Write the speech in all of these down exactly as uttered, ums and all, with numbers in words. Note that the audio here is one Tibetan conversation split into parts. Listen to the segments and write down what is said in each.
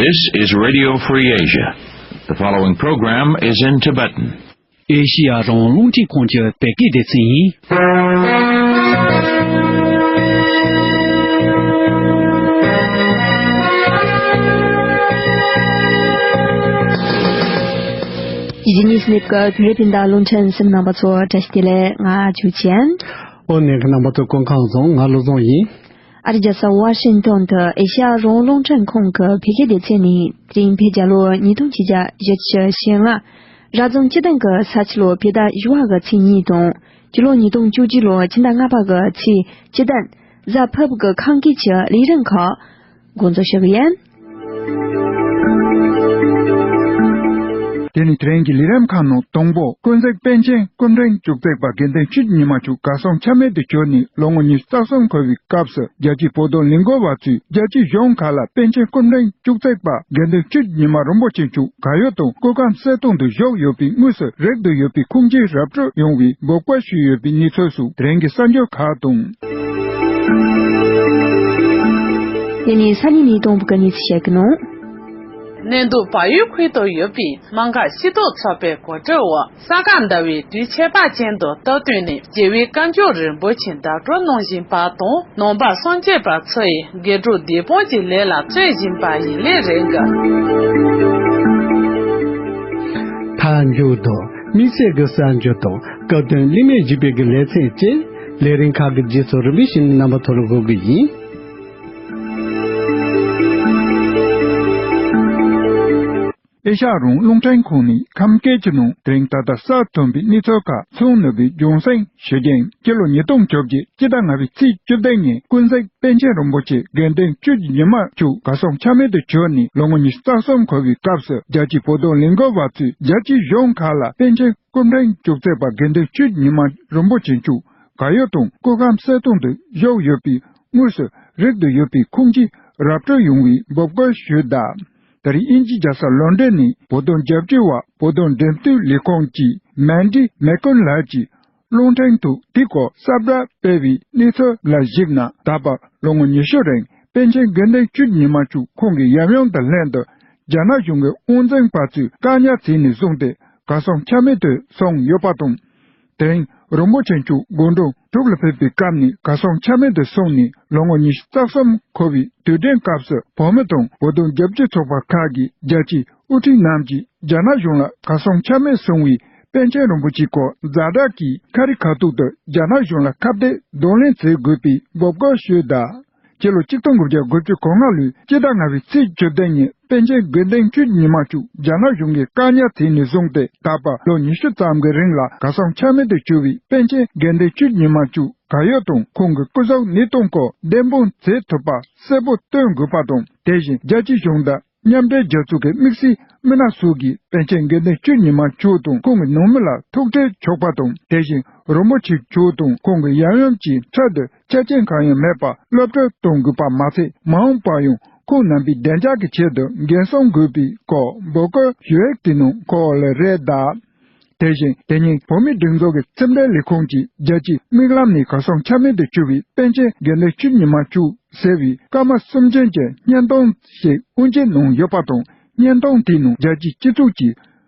This is Radio Free Asia. The following program is in Tibetan. ཨེ་ཤི་ཡ་རང་དབང་རླུང་འཕྲིན་ཁང་གི་བོད་སྐད་སྡེ་ཚན་ཡིན། ཇི་ནི་སི་ནེབ་ཀ་བོད་རིགས་སྤུན་ཟླ་རླུང་འཕྲིན་གསན་མཁན་རྣམ་པ་ཚོ་བཀྲ་ཤིས་བདེ་ལེགས། ང་ཇུ་ཆེན། ཨོ་ནེ་གི་རྣམ་པ་ཚོ་སྐུ་ཁམས་བཟང་། ང་བློ་བཟང་ཡིན། ཨ་རི་རྒྱལ་ས་ཝ་ཤིང་ཏོན་དུ་ཨེ་ཤ་ཡ་རང་དབང་རླུང་འཕྲིན་ཁང་གི་བོད་སྐད་སྡེ་ཚན་ནས་དེ་རིང་བོད་རྒྱལ་ལོ་ཉིས་སྟོང་ཆིག་བརྒྱ་བཞི་བཅུ་ཞེ་ལྔ། རབ་བྱུང་སྤྱི་ཟླ་གི་ས་ཕྱི་ལོ་བོད་ཟླ་བཞི་བ་གི་ཚེས་གཉིས་དང་། སྤྱི་ལོ་ཉིས་སྟོང་བཅུ་གཅིག་ལོ་ཕྱི་ཟླ་ལྔ་པ་གི་ཚེས་བཅུ་བདུན། གཟའ་ཕུར་བུ་གི་ཁམས་སྐད་ཀྱི་ལས་རིམ་ཁག་འགོ་འཛུགས་ཞུ་གི་ཡིན། དེ་ནི་དེ་རིང་གི་ལས་རིམ་ཁག་ནང་དང་པོ། ཀུན་གཟིགས་པཎ་ཆེན་སྐུ་ཕྲེང་བཅུ་གཅིག་པ་དགེ་འདུན་ཆོས་ཀྱི་ཉི་མ་མཆོག་གར་སོང་ཆ་མེད་དུ་གྱུར་ནས་ལོ་ངོ་ཉི་ཤུ་རྩ་གསུམ་འཁོར་བའི་སྐབས་སུ། རྒྱལ་སྤྱིའི་བོད་དོན་ལས་འགུལ་བ་ཚོས་རྒྱལ་སྤྱིའི་གཞུང་ཁག་ལ་པཎ་ཆེན་སྐུ་ཕྲེང་བཅུ་གཅིག་པ་དགེ་འདུན་ཆོས་ཀྱི་ཉི་མ་རིན་པོ་ཆེ་མཆོག་གར་ཡོད་དང་སྐུ་ཁམས་གསལ་སྟོང་དུ་བཞུགས་ཡོད་པའི་དངོས་སུ་རིག་ཏུ་ཡོད་པའི་ཁུངས་སྐྱེལ་ར་སྤྲོད་ཡོང་བའི་འབོད་སྐུལ་ཞུས་ཡོད་པའི་གནས་ཚུལ་སོགས་དེ་རིང་གི་གསར་འགྱུར་ཁག་དང་། དེ་ནས་ས་གནས་གནས་སྟངས་བོད་སྐད་གནས་ཚུལ་བཤད་ཀྱི་ནོ། གནས་འདུ་བལ་ཡུལ་ཁུལ་དུ་ཡོད་པའི་སྨན་ཁང་སྤྱི་གཏོགས་ཚོགས་པའི་གོ་སྒྲིག་འོག་ས་ག་ཟླ་བའི་དུས་ཁྱད་པར་ཅན་དུ་སྟབས་བསྟུན་ནས་རྒྱལ་བའི་བཀའ་འགྱུར་རིན་པོ་ཆེ་བརྡ་སྤྲོད་གནང་བཞིན་པ་དང་། ནང་པ་སངས་རྒྱས་པ་ཚོ་ཡིས་དགེ་སྒྲུབ་སྡིག་སྤོང་གི་ལས་ལ་བརྩོན་བཞིན་པ་ཡི་ལས་རེད་འགའ། མཐའ་མཇུག་ཏུ་དམིགས་བསལ་གྱི་གསར་འགྱུར་དང་སྐབས་དོན་གླེང་མོལ་བརྒྱུད་པའི་གི་ལེ་ཚན་བཅས། ལས་རིམ་ཁག་གི་རྗེས་སུ་རིམ་པས་ཕྱིན་ནས་རྣམ་པ་ཚོར་འགོད་གི་ཡིན། ཨེ་ཤ་ཡ་རང་དབང་རླུང་འཕྲིན་ཁང་ནས་ཁམས་སྐད་ཀྱི་ནང་དེ་རིང་ད་ལྟ་གསར་ཐོན་པའི་གནས་ཚུལ་ཁག་ཚང་ནུས་པའི་རྒྱང་སྲིང་ཞུ་རྒྱུ་ཡིན། སྤྱི་ལོ་ཉིས་སྟོང་བཅོ་བརྒྱད་སྤྱི་ཟླ་ལྔ་པའི་ཚེས་བཅུ་བདུན་ཉིན་ཀུན་གཟིགས་པཎ་ཆེན་རིན་པོ་ཆེ་དགེ་འདུན་ཆོས་ཀྱི་ཉི་མ་མཆོག་གར་སོང་ཆ་མེད་དུ་གྱུར་ནས་ལོ་ངོ་ཉི་ཤུ་རྩ་གསུམ་འཁོར་བའི་སྐབས་སུ། རྒྱལ་སྤྱིའི་བོད་དོན་ལས་འགུལ་བ་ཚོས་རྒྱལ་སྤྱིའི་གཞུང་ཁག་ལ་པཎ་ཆེན་སྐུ་ཕྲེང་བཅུ་གཅིག་པ་དགེ་འདུན་ཆོས་ཀྱི་ཉི་མ་རིན་པོ་ཆེ་མཆོག་གར་ཡོད་དང་སྐུ་ཁམས་གསལ་སྟོང་དུ་བཞུགས་ཡོད་པའི་དངོས་སུ་རིག་ཏུ་ཡོད་པའི་ཁུངས་སྐྱེལ་ར་སྤྲོད་ཡོང་བའི་འབོད་སྐུལ་ཞུས་གདའ། ད་རེས་དབྱིན་ཇིའི་རྒྱལ་ས་ལོན་ཌོན་ནས་བོད་དོན་རྒྱབ་སྐྱོར་བ་བོད་དོན་འབྲེལ་མཐུད་ལས་ཁུངས་ཀྱི་མན་ཌི་མེ་ཀུན་ལགས་ཀྱིས་རླུང་འཕྲིན་དུ་དེའི་སྐོར་གསལ་བསྒྲགས་སྤེལ་བའི་གནས་ཚུལ་ལ་གཞིགས་ན། ད་བར་ལོ་ངོ་ཉི་ཤུ་རིང་པཎ་ཆེན་དགེ་འདུན་ཆོས་ཀྱི་ཉི་མ་མཆོག་ཁོང་གི་ཡབ་ཡུམ་དང་ལྷན་དུ་རྒྱ་ནག་གཞུང་གི་དབང་འཛིན་པ་ཚོས་བཀག་ཉར་བྱས་ནས་བཟུང་སྟེ་གར་སོང་ཆ་མེད་དུ་སོང་ཡོད་པ་དང་། དེ་རིང་རིན་པོ་ཆེ་མཆོག་དགོང་དྲོ་འབྲུག་ལ་ཕེབས་པའི་སྐབས་ནས་གར་སོང་ཆ་མེད་དུ་སོང་ནས་ལོ་ངོ་ཉི་ཤུ་རྩ་གསུམ་འཁོར་བའི་དུས་དྲན་སྐབས་སུ། བོད་མི་དང་བོད་དོན་རྒྱབ་སྐྱོར་ཚོགས་པ་ཁག་གིས་རྒྱལ་སྤྱིའི་དབུ་ཁྲིད་རྣམས་ཀྱིས་རྒྱ་ནག་གཞུང་ལ་གར་སོང་ཆ་མེད་སོང་བའི་པཎ་ཆེན་རིན་པོ་ཆེའི་སྐོར་ཛ་དྲག་གིས་ཁ་རི་ཁ་ཐུག་ཏུ་རྒྱ་ནག་གཞུང་ལ་ཁ་གཏད་གདོང་ལེན་བྱེད་དགོས་པའི་འབོད་སྐུལ་ཞུས་གདའ། སྤྱི་ལོ་གཅིག་སྟོང་དགུ་བརྒྱ་དགུ་བཅུ་གོ་ལྔ་ལོའི་སྤྱི་ཟླ་ལྔ་པའི་ཚེས་བཅུ་བདུན་ཉིན་པཎ་ཆེན་དགེ་འདུན་ཆོས་ཀྱི་ཉི་མ་མཆོག་རྒྱ་ནག་གཞུང་གིས་བཀག་ཉར་བྱས་ནས་བཟུང་སྟེ། ད་བར་ལོ་ཉི་ཤུ་ཙམ་གྱི་རིང་ལ་གར་སོང་ཆ་མེད་དུ་གྱུར་བའི་པཎ་ཆེན་དགེ་འདུན་ཆོས་ཀྱི་ཉི་མ་མཆོག་གར་ཡོད་དང་ཁོང་གི་སྐུ་གཟུགས་གནས་སྟངས་སྐོར་བདེན་དཔང་བྱེད་ཐུབ་པ་གསལ་པོ་སྟོན་དགོས་པ་དང་། དེ་བཞིན་རྒྱལ་སྤྱིའི་གཞུང་དང་མཉམ་འབྲེལ་རྒྱལ་ཚོགས་ཀྱི་དམིགས་བསལ་མི་སྣ་སོགས་ཀྱིས་པཎ་ཆེན་དགེ་འདུན་ཆོས་ཀྱི་ཉི་མ་མཆོག་དང་ཁོང་གི་ནང་མི་ལ་ཐུགས་ཁྲལ་ཆོག་པ་དང་། དེ་བཞིན་རིན་པོ་ཆེ་མཆོག་དང་ཁོང་གི་ཡབ་ཡུམ་གྱི་ཁྲོད་དུ་ཆ་རྐྱེན་གང་ཡང་མེད་པར་གློད་བཀྲོལ་གཏོང་དགོས་པ་མ་ཟད། མ་འོངས་པར་ཡང་ཁོང་རྣམ་པའི་བདེ་འཇགས་ཀྱི་ཆེད་དུ་འགན་སྲུང་དགོས་པའི་སྐོར་འབོད་སྐུལ་ཞུ་ཡིག་དེ་ནང་འཁོད་ཡོད་ལེ་རེད་གདའ། དེ་བཞིན་དེ་ཉིན་བོད་མིའི་སྒྲིག་འཛུགས་ཀྱི་ཁྲིམས་འགལ་ལས་ཁུངས་ཀྱིས་རྒྱལ་སྤྱིའི་མིག་ལམ་ནས་གར་སོང་ཆ་མེད་དུ་གྱུར་བའི་པཎ་ཆེན་དགེ་འདུན་ཆོས་ཀྱི་ཉི་མ་མཆོག་ཟེར་བའི་སྐར་མ་གསུམ་ཅན་གྱི་བརྙན་ཐུང་ཞིག་དབུ་འབྱེད་གནང་ཡོད་པ་དང་། བརྙན་ཐུང་དེའི་ནང་རྒྱལ་སྤྱིའི་སྤྱི་ཚོགས་ཀྱིས་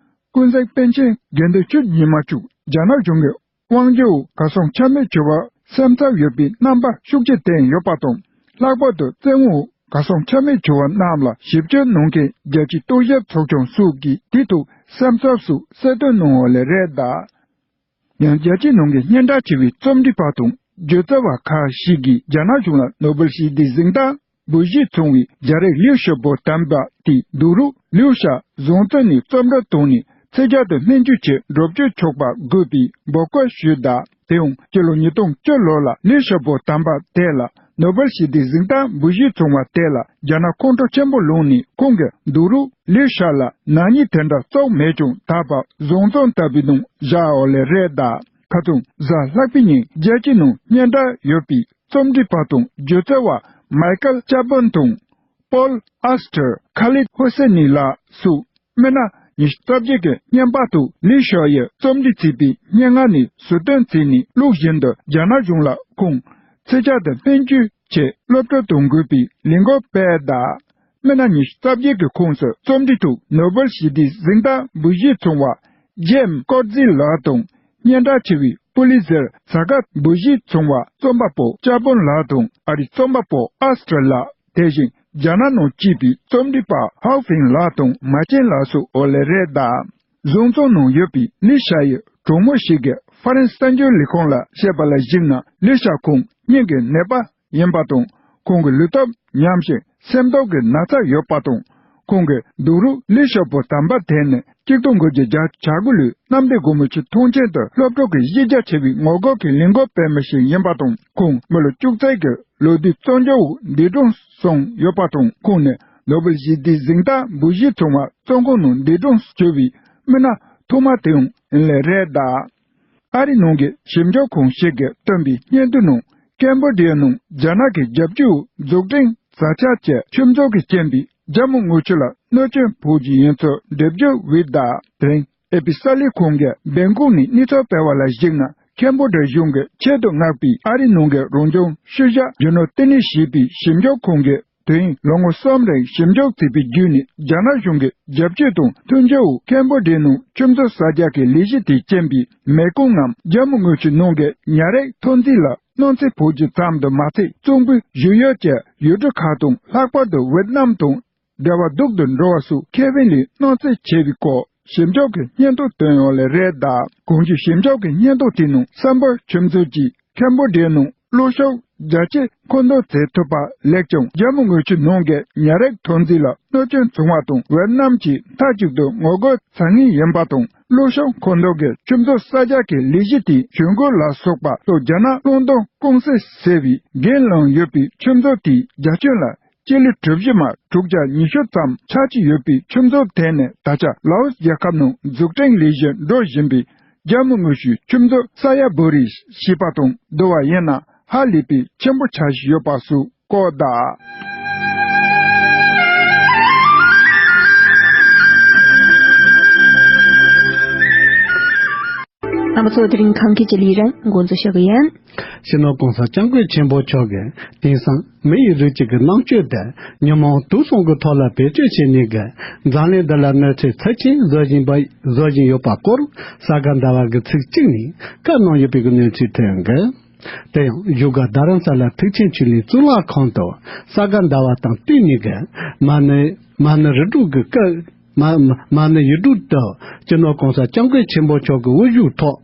ཀུན་གཟིགས་པཎ་ཆེན་དགེ་འདུན་ཆོས་ཀྱི་ཉི་མ་མཆོག་རྒྱ་ནག་གཞུང་གི་དབང་སྒྱུར་འོག་གར་སོང་ཆ་མེད་གྱུར་བར་སེམས་འཚབ་ཡོད་པའི་རྣམ་པ་ཤུགས་ཆེ་བསྟན་ཡོད་པ་དང་། ལྷག་པར་དུ་བཙོན་འོག་གར་སོང་ཆ་མེད་གྱུར་བ་རྣམས་ལ་ཞིབ་དཔྱོད་གནང་མཁན་རྒྱལ་སྤྱིའི་རྟོག་ཞིབ་ཚོགས་ཆུང་སོགས་ཀྱིས་དེའི་ཐོག་སེམས་འཚབ་སོགས་གསལ་སྟོན་གནང་ཡོད་ལེ་རེད་གདའ། ཡང་རྒྱལ་སྤྱིའི་ནང་གི་སྙན་གྲགས་ཆེ་བའི་རྩོམ་སྒྲིག་པ་དང་སྒྱུ་རྩལ་བ་ཁག་ཞིག་གིས་རྒྱ་ནག་གཞུང་ལ་ནོ་བེལ་ཞི་བདེའི་གཟེངས་རྟགས་འབུལ་གཞི་བྱུང་བའི་རྒྱ་རིགས་ལིའུ་ཞའོ་པོ་དམ་པ་དེའི་སྡུག་རུས། ལིའུ་ཞའོ་བཟང་བཙོན་ནས་རྩོམ་སྒྲིག་བཏང་ནས་ཚིག་ཇ་དང་སྨན་བཅོས་ཆེད་འགྲོ་སྐྱོད་ཆོག་པ་དགོས་པའི་འབོད་སྐུལ་ཞུས་གདའ། དེ་ཡང་སྤྱི་ལོ་ཉིས་སྟོང་བཅུ་ལོ་ལ་ལིའུ་ཞའོ་པོ་དམ་པ་དེ་ལ་ནོ་བེལ་ཞི་བདེའི་གཟེངས་རྟགས་འབུལ་གཞི་བྱུང་བ་དེ་ལ་རྒྱ་ནག་ཁོང་ཁྲོ་ཆེན་པོ་ལངས་ནས། ཁོང་གི་སྡུག་རུས་ལིའུ་ཞའོ་ལ་ནག་ཉེས་དེ་འདྲ་བཙུགས་མེད་ཀྱང་། ད་བར་བཟང་བཙོན་ལྟ་བུའི་ནང་བཞག་ཡོད་ལེ་རེད་གདའ། ཁ་སང་གཟའ་ལྷག་པའི་ཉིན་རྒྱལ་སྤྱིའི་ནང་སྙན་གྲགས་ཡོད་པའི་རྩོམ་སྒྲིག་པ་དང་སྒྱུ་རྩལ་བ་མའི་ཀལ་ཅཱ་བོན་དང་། པོལ་ཨ་སི་ཏར། ཁ་ལིད་ཧོ་སེ་ནི་ལགས་སོགས་མི་སྣ་ཉི་ཤུ་རྩ་བརྒྱད་ཀྱི་བརྙན་པར་དུ་ལིའུ་ཞའོ་ཡིས་རྩོམ་སྒྲིག་བྱས་པའི་སྙན་ངག་ནས་ཟུར་འདོན་བྱས་ནས། ལུགས་བཞིན་དུ་རྒྱ་ནག་གཞུང་ལ་ཁོང་ཚིག་ཇ་དང་སྨན་བཅོས་ཆེད་གློད་བཀྲོལ་གཏོང་དགོས་པའི་ལས་འགུལ་སྤེལ་གདའ། མི་སྣ་ཉི་ཤུ་རྩ་བརྒྱད་ཀྱི་ཁོངས་སུ་རྩོམ་སྒྲིག་ཐོག་ནོ་སྦེལ་ཞི་བདེའི་གཟེངས་རྟགས་འབུལ་བཞེས་བྱུང་བ་ཇེམ་ཀོར་ཛི་ལགས་དང་། སྙན་གྲགས་ཆེ་བའི་པུ་ལི་ཛེར་གཟའ་སྐར་འབུལ་བཞེས་བྱུང་བ་རྩོམ་པ་པོ་ཅཱ་བོན་ལགས་དང་། ཨ་རིའི་རྩོམ་པ་པོ་ཨ་སི་ཏྲ་ལགས། དེ་བཞིན་རྒྱ་ནག་ནང་སྐྱེས་པའི་རྩོམ་སྒྲིག་པ་ཧའོ་ཧྥིང་ལགས་དང་མ་ཅན་ལགས་སོགས་ཡོད་ལེ་རེད་གདའ། བཟང་ཙོང་ནང་ཡོད་པའི་ལི་ཤ་ཡི་གྲོགས་མོ་ཞིག་གིས་ཧྥ་རན་སི་གསར་འགྱུར་ལས་ཁང་ལ་བཤད་པ་ལ་གཞིགས་ན། ལི་ཤ་ཁོང་སྙིང་གི་ནད་པ་ཡིན་པ་དང་། ཁོང་གི་ལུས་སྟོབས་ཉམས་ཤིང་སེམས་སྟོབས་ཀྱི་ན་ཚ་ཡོད་པ་དང་། ཁོང་གི་སྡུག་རུས་ལི་ཤ་བོ་དམ་པ་དེ་ནི་གཅིག་སྟོང་དགུ་བརྒྱ་བརྒྱད་ཅུ་གྱ་དགུ་ལོའི་གནམ་བདེ་སྒོ་མོ་ཆེའི་ཐང་ཆེན་དུ་སློབ་ཕྲུག་གི་གཞིས་རྒྱ་ཆེ་བའི་ངོ་རྒོལ་གྱི་ལས་འགུལ་སྤེལ་མི་ཞིག་ཡིན་པ་དང་། ཁོང་མི་ལོ་བཅུ་རྩ་གི་ལོ་དུས་བཙོན་འཇུག་འོག་འདས་གྲོངས་སོང་ཡོད་པ་དང་། ཁོང་ནི་ནོ་སྦེལ་ཞི་བདེའི་གཟེངས་རྟགས་འབུལ་བཞེས་བྱུང་བ་བཙོན་ཁང་ནང་འདས་གྲོངས་གྱུར་བའི་མི་སྣ་ཐོག་མ་དེའང་ཡིན་ལེ་རེད་གདའ། ཨ་རི་ནང་གི་ཞིབ་འཇུག་ཁང་ཞིག་གིས་བཏོན་པའི་སྙན་ཐོའི་ནང་། ཀེམ་བོ་ཌི་ཡ་ནང་རྒྱ་ནག་གི་རྒྱབ་སྐྱོར་འོག་འཛུགས་སྐྲུན་བྱ་འཆར་གྱི་ཆུ་མཛོད་ཀྱིས་རྐྱེན་པས་རྒྱ་མི་དངུལ་ཆུ་ལ་གནོད་སྐྱོན་ཕོག་རྒྱུ་ཡིན་ཚུལ་འགྲེལ་བརྗོད་འོས་གདའ། དེ་རིང་ཨེ་པི་གསར་ལས་ཁང་གིས་སྦེང་ཀོག་ནས་གནས་ཚུལ་སྤེལ་བ་ལ་གཞིགས་ན། ཀེམ་བོ་ཌི་ཡ་གཞུང་གིས་ཆེད་དུ་མངགས་པའི་ཨ་རི་ནང་གི་རང་བྱུང་ཤུལ་བཞག་རྒྱུ་ནོར་བསྟི་གནས་བྱས་པའི་ཞིབ་འཇུག་ཁང་གིས། དུས་ཡུན་ལོ་ངོ་གསུམ་རིང་ཞིབ་འཇུག་བྱས་པའི་བརྒྱུད་ནས། རྒྱ་ནག་གཞུང་གི་རྒྱབ་སྐྱོར་དང་མཐུན་འགྱུར་འོག་ཀེམ་བོ་ཌི་ཡའི་ནང་ཆུ་མཛོད་གསར་རྒྱག་གི་ལས་གཞི་དེས་རྐྱེན་པས། མེ་ཀོང་ངམ་རྒྱ་མི་དངུལ་ཆུའི་ནང་གི་ཉ་རིགས་ཐོན་རྫས་ལ་གནོད་འཚེ་ཕོག་རྒྱུ་ཙམ་དུ་མ་ཚད། གཙང་པོའི་བཞུགས་ཡུལ་གྱི་ཡུལ་གྲུ་ཁག་དང་། ལྷག་པར་དུ་ཝེད་ནམ་དང་འབྲེལ་བ་སྡུག་ཏུ་འགྲོ་བ་སོགས་ཁེ་ཕན་ལས་གནོད་འཚེ་ཆེ་བའི་སྐོར་ཞིབ་འཇུག་གི་སྙན་ཐོ་བཏོན་ཡོད་ལེ་རེད་གདའ། གོང་ཞུས་ཞིབ་འཇུག་གི་སྙན་ཐོ་དེའི་ནང་སམ་བྷོལ་ཆུ་མཛོད་ཀྱིས་ཀེམ་བོ་ཌི་ཡའི་ནང་གློག་ཤུགས་རྒྱ་ཆེ་མཁོ་འདོན་བྱེད་ཐུབ་པ་ལེགས་ཀྱང་། རྒྱ་མི་དངུལ་ཆུའི་ནང་གི་ཉ་རིགས་ཐོན་རྫས་ལ་གནོད་སྐྱོན་བྱུང་བ་དང་། ཝེད་ནམ་གྱིས་མཐའ་གཅིག་ཏུ་ངོ་རྒོལ་བྱ་ངེས་ཡིན་པ་དང་། གློག་ཤུགས་མཁོ་འདོན་གྱི་ཆུ་མཛོད་གསར་རྒྱག་གི་ལས་གཞི་དེའི་ཞུ་སྐུལ་ལ་སོགས་པ་སོགས། རྒྱ་ནག་ཀླུང་གཏོང་ཀུང་སི་ཟེར་བས་འགན་བླངས་ཡོད་པའི་ཆུ་མཛོད་དེས་རྒྱ་ཁྱོན་ལ་སྤྱི་ལེ་གྲུ་བཞི་མ་དྲུག་བརྒྱ་ཉི་ཤུ་ཙམ་ཆགས་ཀྱི་ཡོད་པའི་ཆུ་མཛོད་དེ་ནི། ད་ཆ་ལའོ་སི་རྒྱལ་ཁབ་ནང་འཛུགས་སྐྲུན་ལས་གཞི་འགྲོ་བཞིན་པའི་རྒྱ་མི་དངུལ་ཆུའི་ཆུ་མཛོད་ས་ཡ་བོ་རི་ཞེས་པ་དང་བསྡུར་བ་ཡིན་ན། ཧ་ལས་པའི་ཆེན་པོ་ཆགས་བཞིན་ཡོད་པ་སོགས་བཀོད་གདའ། རྣམ་པ་ཚོ། དེ་རིང་ཁམས་སྐད་ཀྱི་ལས་རིམ་འགོ་འཛུགས་ཞུ་གི་ཡིན། སྤྱི་ནོར་༸གོང་ས་༸སྐྱབས་མགོན་ཆེན་པོ་མཆོག་གིས་དེང་སང་མི་ཡི་རིགས་གཅིག་གི་རྣམ་དཔྱོད་དེ་ཉོན་མོངས་དུག་གསུམ་གྱི་ཐོག་ལ་བེད་སྤྱོད་བྱེད་ནུས་ཀྱི་འཛམ་གླིང་འདི་ལ་གནོད་འཚེ་ཚབས་ཆེན་བཟོ་བཞིན་པ་བཟོ་བཞིན་ཡོད་པ་སྐོར། ས་ག་ཟླ་བ་གི་ཚིག་གཅིག་ནས་བཀའ་གནང་ཡོད་པའི་གནས་ཚུལ་ཐོན་གི། དེ་ཡང་བཞུགས་སྒར་རྡ་རམ་ས་ལ་ཐེག་ཆེན་ཆོས་གླིང་གཙུག་ལག་ཁང་དུ་ས་ག་ཟླ་བ་དང་བསྟུན་ནས་ཀྱི་མ་ཎི་མ་ཎི་རི་དྲུག་གི་སྐབས། མ་མ་ཎི་ཡིག་དྲུག་ཏུ་སྤྱི་ནོར་༸གོང་ས་༸སྐྱབས་མགོན་ཆེན་པོ་མཆོག་གི་དབུ་བཞུགས་ཐོག་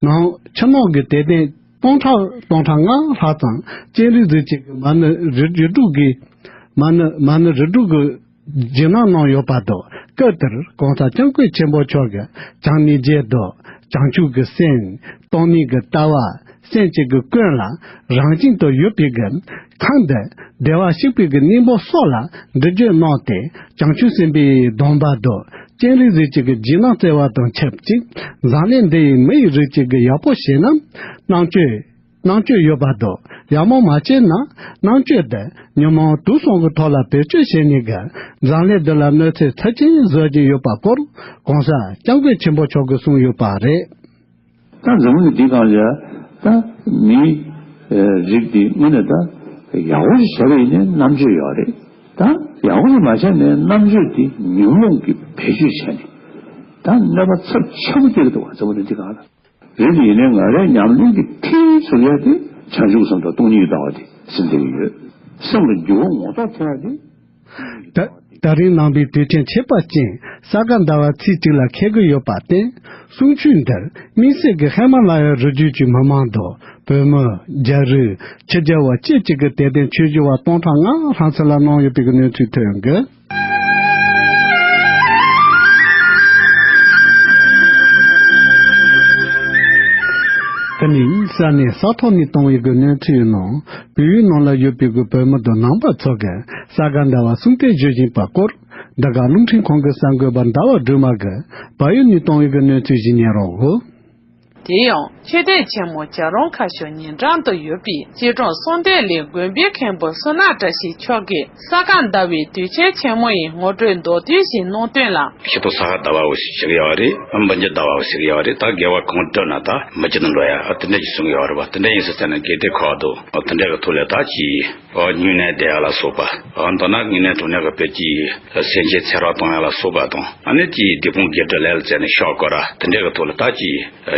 ནང་ཕྱི་ནང་གི་དད་ལྡན་སྟོང་ཕྲག་སྟོང་ཕྲག་ལྔ་ལྷག་ཙམ་སྤྱན་རས་གཟིགས་ཀྱི་མ་ཎི་རི་ཡིག་དྲུག་གི་མ་ཎི་མ་ཎི་རི་དྲུག་གི་རྗེས་གནང་གནང་ཡོད་པ་དང་། སྐབས་དེར་༸གོང་ས་༸སྐྱབས་མགོན་ཆེན་པོ་མཆོག་གིས་བྱམས་སྙིང་རྗེ་དང་བྱང་ཆུབ་ཀྱི་སེམས། སྟོང་ཉིད་ཀྱི་ལྟ་བ། སེམས་ཅན་གྱི་ཀུན་ལ་རང་བཞིན་དུ་ཡོད་པའི་གི་ཁམས་འདི་བདེ་བར་གཤེགས་པའི་གི་གཉེན་པོ་སོགས་ལ་འདྲི་གཅོད་གནང་སྟེ། བྱང་ཆུབ་སེམས་དཔའི་སྡོམ་པ་དང་སྤྱན་རས་གཟིགས་ཀྱི་གི་རྗེས་གནང་བསྩལ་བ་དང་ཆབས་ཅིག་འཛམ་གླིང་འདི་ཡི་མི་ཡི་རིགས་གཅིག་གི་ཡག་པོ་བྱས་ན་རྣམ་དཔྱོད་རྣམ་དཔྱོད་ཡོད་པ་དང་། ཡག་མོ་མ་བྱས་ན་རྣམ་དཔྱོད་དེ་ཉོན་མོངས་དུག་གསུམ་གྱི་ཐོག་ལ་བེད་སྤྱོད་བྱས་ནས་གི་འཛམ་གླིང་འདི་ལ་གནོད་འཚེ་ཚབས་ཆེན་བཟོ་བཞིན་ཡོད་པ་སྐོར་༸གོང་ས་༸སྐྱབས་མགོན་ཆེན་པོ་མཆོག་གིས་གསུངས་ཡོད་པ་རེད། ད་འཛམ་གླིང་འདི་སྒང་ལ་ད་མིའི་རིགས་འདི་དངོས་གནས་ད་ཡག་པོ་ཞིག་བྱས་པ་ཡིན་ན་རྣམ་དཔྱོད་ཡོད་རེད། ད་ཡག་པོ་ཞིག་མ་བྱས་ནས་རྣམ་དཔྱོད་འདི་ཉོན་མོངས་ཀྱིས་བེད་སྤྱོད་བྱས་ནས་ད་གནོད་པ་ཚབས་ཆེན་པོ་སྟེར་གི་འདུག་བ། འཛམ་བུ་གླིང་འདི་སྒང་ལ། རེད་དེ་ཡིན་ནའི་ང་རའི་ཉམས་ལེན་གྱི་མཐིལ་ཟུག་ཡ་དེ་བྱང་ཆུབ་སེམས་དང་སྟོང་ཉིད་ཀྱི་ལྟ་བ་དེ་སེམས་གཏད་ཀྱི་ཡོད། སེམས་ལ་འགྱུར་བ་ངོ་ཐོག་ཐོན་ཡ་དེ། ད་ད་རིང་ནང་པའི་དུས་ཆེན་ཁྱད་པར་ཅན་ས་ག་ཟླ་བ་ཚེས་གཅིག་ལ་འཁེལ་གྱི་ཡོད་པར་བརྟེན། གསུང་ཆོས་འདིར་དམིགས་བསལ་གྱི་ཧི་མ་ལ་ཡའི་རི་རྒྱུད་ཀྱི་མི་མང་དང་། བོད་མི། རྒྱ་རིགས། ཕྱི་རྒྱལ་བ་བཅས་ཀྱི་གི་དད་ལྡན་ཆོས་ཞུ་བ་སྟོང་ཕྲག་ལྔ་ལྷག་ཙམ་ལ་གནང་ཡོད་པའི་གི་གནས་ཚུལ་ཐོན་གི། དེ་ནས་ས་གནས་ས་ཐོག་ནས་གཏོང་བའི་གི་གནས་ཚུལ་ཡིན་ནོ། བལ་ཡུལ་ནང་ལ་ཡོད་པའི་གི་བོད་མི་དང་ནང་པ་ཚོ་གིས་ས་ག་ཟླ་བ་གསུང་གཏན་ཞུ་བཞིན་པ་སྐོར། འདི་ག་རླུང་འཕྲིན་ཁང་གི་གསར་འགོད་པ་ཟླ་བ་སྒྲོལ་མ་གིས་བལ་ཡུལ་ནས་གཏོང་བའི་གི་གནས་ཚུལ་ཞིག་ཉན་རོགས། དེ་ཡང་མཆོད་རྟེན་ཆེན་མོ་བྱ་རུང་ཁ་ཤོར་ཉིན་གྲངས་དུ་ཡོད་པའི་སྐྱིད་གྲོང་གསུང་བདེ་གླིང་དགོན་པའི་མཁན་པོ་བསོད་ནམས་བཀྲ་ཤིས་མཆོག་གིས་ས་ག་ཟླ་བའི་དུས་ཆེན་ཆེན་མོ་ཡི་ངོ་སྤྲོད་མདོར་བསྡུས་ཤིག་གནང་དོན་ལ། ཤི་ཐོ་ས་ག་ཟླ་བའོ་ཞིག་ཡོད་རེད། འབུམ་སྐྱིད་ཟླ་བའོ་ཞིག་ཡོད་རེད། ད་དགེ་བ་གང་བསྒྲུབས་ན་ད་འབུམ་སྐྱིད་དུ་འགྲོ་ཡ། ཨ་དེ་འདྲ་ཞིག་གསུང་གི་ཡོད་རེད་པ། དེ་འདྲ་ཡིན་ས་ཙང་ནས་དགེ་སྡིག་ཁག་འདུག་ཨ་དེ་འདྲ་གི་ཐོག་ལ་ད་ཅི། ཨ་སྨྱུང་གནས་བསྡད་ཡ་ལ་སོགས་པ། ཨ་མདོར་ན་དངོས་གནས་དྲང་གནས་ཀྱི་དཔེ་ཅིག་སེམས་ཅན་ཚེ་རབས་གཏོང་ཡ་ལ་སོགས་པ་དང་། ཨ་ནི་ཅིག་སྡིག་སྤོང་དགེ་སྒྲུབ་ལས་ལ་བརྩོན་ནས་ཤོག་དགོས་ར། དེ་འདྲའི་གི་ཐོག་ལ་ད་ཅིག་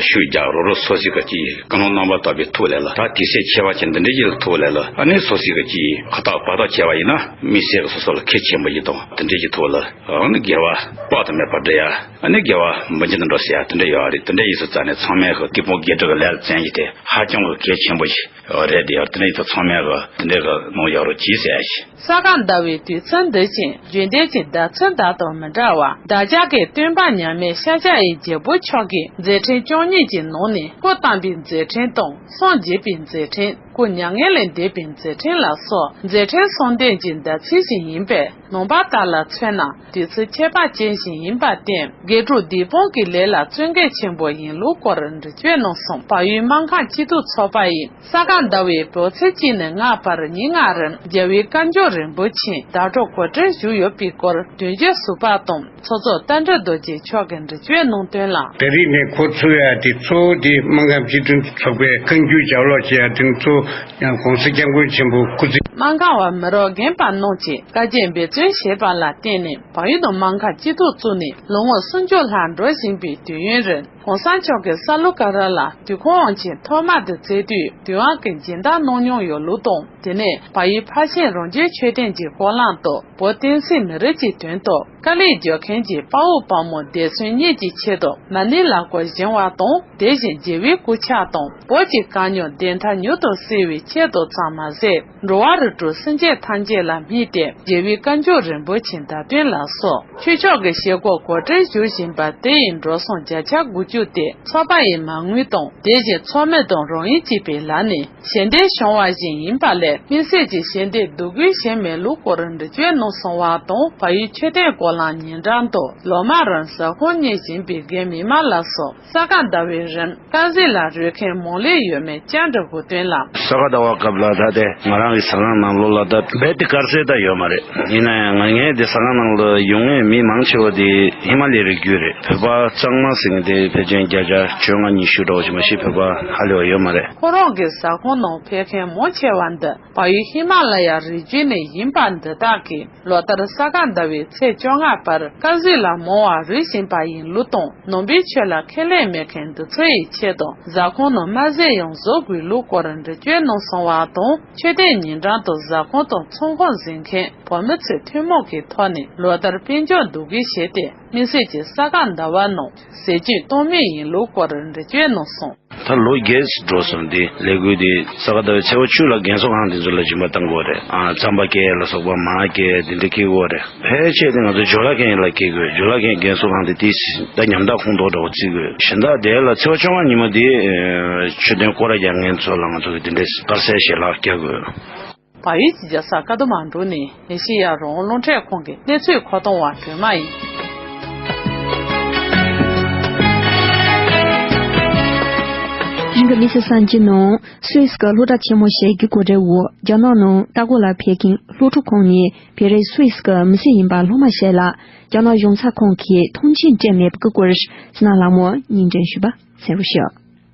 ཤུགས་རྒྱག་རོགས་རོགས་སོ་སོ་གི་ཅིག་ཀུན་སློང་རྣམ་པར་དག་པའི་ཐོག་ལ་ལ། ད་དུས་ཚོད་ཁྱད་པར་ཅན་འདི་འདྲའི་ཅིག་ཐོག་ལ་ལ། ཨ་ནི་སོ་སོ་གི་ཅིག་ཁ་ཐག་བར་ཐག་བྱས་པ་ཡིན་ན་དམིགས་བསལ་གྱི་སོ་སོ་ལ་གལ་ཆེན་པོ་ཞིག་དང་། དེ་འདྲའི་ཅིག་ཐོག་ལ་ཨ་ནི་དགེ་བ་དཔག་ཏུ་མེད་པ་སྒྲུབ་ཡ། ཨ་ནི་དགེ་བ་འབུམ་སྐྱིད་དུ་འགྲོ་ཟེར་ཡ་དེ་འདྲ་ཡོད་རེད། དེ་འདྲ་ཡིན་ས་ཙང་ནས་ཚང་མས་གི་སྡིག་སྤོང་དགེ་སྒྲུབ་ཀྱི་ལས་ལ་བརྩོན་རྒྱུ་དེ་ཧ་ཅང་གི་གལ་ཆེན་པོ་ཞིག་རེད་དེ། དེ་འདྲ་ཡིན་ཙང་ཚང་མས་གི་དེ་འདྲ་གི་གནང་ཡག་རོགས་གྱིས་ཟེར་ཡ་ཞིག་ས་ག་ཟླ་བའི་དུས་ཚོད་འདི་བཞིན་རྒྱུན་ལྡན་གྱི་ཟླ་ཚེས་ཟླ་དང་མི་འདྲ་བར། བདག་ཅག་གི་སྟོན་པ་མཉམ་མེད་ཤཱཀྱ་ཡི་རྒྱལ་པོ་མཆོག་གིས་མཛད་འཕྲིན་བཅུ་གཉིས་ཀྱི་ནང་ནས་སྐུ་བལྟམས་པའི་མཛད་འཕྲིན་དང་། སངས་རྒྱས་པའི་མཛད་འཕྲིན། སྐུ་མྱ་ངན་ལས་འདས་པའི་མཛད་འཕྲིན་ལ་སོགས་མཛད་འཕྲིན་གསུམ་ལྡན་གྱི་ཟླ་ཚེས་ཤིག་ཡིན་པས། ནང་པ་དག་ལ་མཚོན་ན་དུས་ཚོད་ཁྱད་པར་ཅན་ཞིག་ཡིན་པར་བརྟེན། དགེ་སྒྲུབ་སྡིག་སྤོང་གི་ལས་ལ་བརྩོན་གལ་ཆེན་པོ་ཡིན་ལུགས་སྐོར་འགྲེལ་བརྗོད་གནང་སོང་། བལ་ཡུལ་སྨར་ཁམས་སྐྱིད་སྡུག་ཚོགས་པ་ཡིས། ས་ག་ཟླ་བའི་བོད་ཚེས་གཅིག་ནས་ལྔ་བར་ཉིན་ལྔ་རིང་རྒྱལ་བའི་བཀའ་འགྱུར་རིན་པོ་ཆེའི་བརྡ་སྤྲོད་གོ་སྒྲིག་ཞུས་ཡོད་པའི་སྐོར་དོན་བརྗོད་ཟུར་པ་དང་ཚོགས་གཙོ་རྟ་མགྲིན་རྡོ་རྗེ་མཆོག་གིས་འགྲེལ་བརྗོད་གནང་དོན་ལ། ད་རེས་ནས་འགོ་ཚུགས་ཡ་དེ་གཙོ་བོ་དེ་སྨར་ཁམས་སྤྱི་མཐུན་ཚོགས་པའི་བཀའ་འགྱུར་ལྗགས་ཀློག་བྱེད་ཡ་དེ་གཙོ་བོ་ཡང་༸གོང་ས་༸སྐྱབས་མགོན་ཆེན་པོ་སྐུ་ཚེ། སྨར་ཁམས་པ་མི་རབས་རྒན་པ་རྣམས་ཀྱིས་དཀའ་སྤྱད་འབད་བརྩོན་བྱས་པ་ལ་བརྟེན་ནས་བལ་ཡུལ་དུ་སྨར་ཁམས་སྐྱིད་སྡུག་བཙུགས་ནས་ལོ་ངོ་སུམ་ཅུ་ལྷག་འགྲོ་བཞིན་པའི་དུས་ཡུན་རིང་༸གོང་ས་མཆོག་གིས་ས་ལུ་ཀ་ར་ལ་དུས་འཁོར་དབང་ཆེན་ཐོག་མ་དེ་བསྩལ་དུས་དུས་དབང་གི་སྦྱིན་བདག་གནང་མྱོང་ཡོད་ལུགས་དང་། དེ་ནས་བལ་ཡུལ་ཕར་ཕྱིན་རང་བྱོན་མཆོད་རྟེན་གྱི་སྐོར་ལམ་དུ་བོད་བསྟན་སྲིད་མི་རིགས་ཀྱི་དོན་དུ་དཀའ་ལས་རྒྱག་མཁན་གྱི་དཔའ་བོ་དཔའ་མོ་འདས་གསོན་གཉིས་ཀྱི་ཆེད་དུ་མ་ཎི་ལ་སྐོར་བཞེངས་པ་དང་། དེ་བཞིན་རྒྱལ་བའི་སྐུ་ཕྱག་དང་བོད་ཀྱི་དཀའ་རྙོག་བདེན་མཐའ་མྱུར་དུ་སེལ་བའི་ཆེད་དུ་ཙམ་མ་ཟད། འགྲོ་བ་རིགས་དྲུག་སེམས་ཅན་ཐམས་ཅད་ལ་དམིགས་ཏེ་རྒྱལ་བའི་བཀའ་འགྱུར་རིན་པོ་ཆེའི་བརྡ་དོན་ལ་སོགས་ཆོས་ཕྱོགས་ཀྱི་བྱེད་སྒོ་གོ་སྒྲིག་ཞུ་བཞིན་པ་དེ་ཡི་འགྲོ་སོང་བརྒྱ་ཆ་དགུ་བཅུ་དེ་ཚོགས་པ་ཡི་མ་དངུལ་དང་། དེ་བཞིན་ཚོགས་མི་དང་རང་ཡུལ་གཅིག་པའི་ལག་ནས་ཞལ་འདེབས་བྱུང་བ་ཞིག་ཡིན་པ་ལས་དམིགས་བསལ་གྱི་ཞལ་འདེབས་བསྡུ་དགོས་བྱས་མེད་ལུགས་སྐོར་འགྲེལ་བརྗོད་གནང་སོང་བ་དང་། བལ་ཡུལ་མཆོད་རྟེན་སྐོར་ལམ་ཉིན་གྲངས་དུ་ལོ་མ་རང་ཟ་ཁང་གཉེར་བཞིན་པའི་རྒན་མི་མང་ལ་སོགས་ས་ག་ཟླ་བའི་རིང་དཀར་ཟས་ལ་རོལ་མཁན་མང་ལོས་ཡོད་མེད་བཅར་འདྲི་དགོས་དོན་ལ། ས་ག་ཟླ་བ་སྐབས་ལ་ད་དེ་ང་རང་གི་ཟ་ཁང་ནང་ལོགས་ལ་ད་རྦད་དེ་དཀར་ཟས་ད་ཡོད་མ་རེད། ཡིན་ན་ཡང་ང་ངའི་དེ་ཟ་ཁང་ནང་ལ་ཡོང་མཁན་མི་མང་ཆེ་བ་དེ་ཧི་མ་ལའི་རི་རྒྱུད་རེད། བོད་པ་གཙང་མ་ཟེར་མཁན་དེ་ཕལ་ཆེར་བརྒྱ་ཆ་བཅོ་ལྔ་ཉི་ཤུ་འདྲ་བོ་ཞིག་མ་གཏོགས་བོད་པ་ཧ་ལས་པ་ཡོད་མ་རེད། ཁོ་རང་གི་ཟ་ཁང་ནང་ཕེབས་མཁན་མང་ཆེ་བ་འདི་བལ་ཡུལ་ཧི་མ་ལ་ཡ་རི་རྒྱུད་ནས་ཡིན་པ་འདི་དག་གིས། ལོ་ལྟར་ས་ག་ཟླ་བའི་ཚེས་བཅོ་ལྔ་བར་དཀར་ཟས་ལ་མང་བ་རོལ་བཞིན་པ་ཡིན་ལུགས་དང་། ནང་པའི་ཆོས་ལ་ཁས་ལེན་མེད་མཁན་འདི་ཚོ་ཡི་ཆེད་དུ་ཟ་ཁང་ནང་དམར་ཟས་ཡང་བཟོ་དགོས་ལུགས་སྐོར་འགྲེལ་བརྗོད་གནང་སོང་བ་དང་། མཆོད་རྟེན་ཉིན་གྲངས་དུ་ཟ་ཁང་དང་ཚོང་ཁང་འཛིན་མཁན་བོད་མི་ཚོས་ཐུན་མོང་གི་ཐོག་ནས་ལོ་ལྟར་དཔལ་འབྱོར་འདུ་འགོད་བྱས་ཏེ། དམིགས་བསལ་གྱི་ས་ག་ཟླ་བ་ནང་ཟས་བཅུད་གཏོང་མུས་ཡིན་ལུགས་སྐོར་འགྲེལ་བརྗོད་གནང་སོང་། ད་ལོ་བརྒྱད་ཙམ་འགྲོ་སོང་། འདི་ལས་འགུལ་འདི་ས་ག་ཟླ་བའི་ཚེས་པ་བཅུ་ལ་རྒན་གསོ་ཁང་དེ་ཚོ་ལ་སྦྱིན་པ་བཏང་དགོས་རེད། ཨ་རྩམ་པ་སྐྱེལ་ལ་སོགས་པ་མར་སྐྱེལ་དེ་འདྲ་སྐྱེལ་དགོས་རེད། ཕལ་ཆེར་དེ་ང་ཚོ་ཇོ་ལ་མཁན་ལ་སྐྱེལ་དགོས། ཇོ་ལ་མཁན་རྒན་གསོ་ཁང་དེ་དེ་ད་ཉམས་ཐག་ཁོངས་གཏོགས་འདྲ་བོ་བརྩི་དགོས། གཞན་དག་དེ་ལ་ཚེས་པ་བཅོ་ལྔ་ཉིན་མོ་དེ་མཆོད་རྟེན་སྐོར་ར་རྒྱག་མཁན་ཚོ་ལ་ང་ཚོ་གི་དེ་འདྲའི་དཀར་ཟས་ཞལ་ལག་བསྐྱལ་དགོས། བལ་ཡུལ་གྱི་རྒྱལ་ས་ཀ་ཐ་མན་ཌུ་ནས་ཨེ་ཤེ་ཡ་རང་དབང་རླུང་འཕྲིན་ཁང་གི་གནས་ཚུལ་མཁོ་གཏོང་བ་སྒྲོལ་མ་ཡིན། རིང་གི་མི་ཚེ་གསར་འགྱུར་ནང་སུད་སི་གི་སློབ་གྲྭ་ཆེན་མོ་ཞིག་གི་གོ་སྒྲིག་འོག་རྒྱ་ནག་ནང་ལྟ་སྐོར་ལ་ཕེབས་མཁན་སློབ་ཕྲུག་ཁོངས་ནས་བོད་རིགས་སུད་སི་གི་མི་སེར་ཡིན་པ་སློབ་མ་ཞིག་ལ་རྒྱ་ནག་གཞུང་ཚབ་ཁང་གིས་ཐང་ཆེན་སྤྲད་མེད་པའི་སྐོར་ཟིན་ལྷ་མོ་སྙན་སྒྲོན་ཞུས་པ་གསན་རོགས་ཞུ།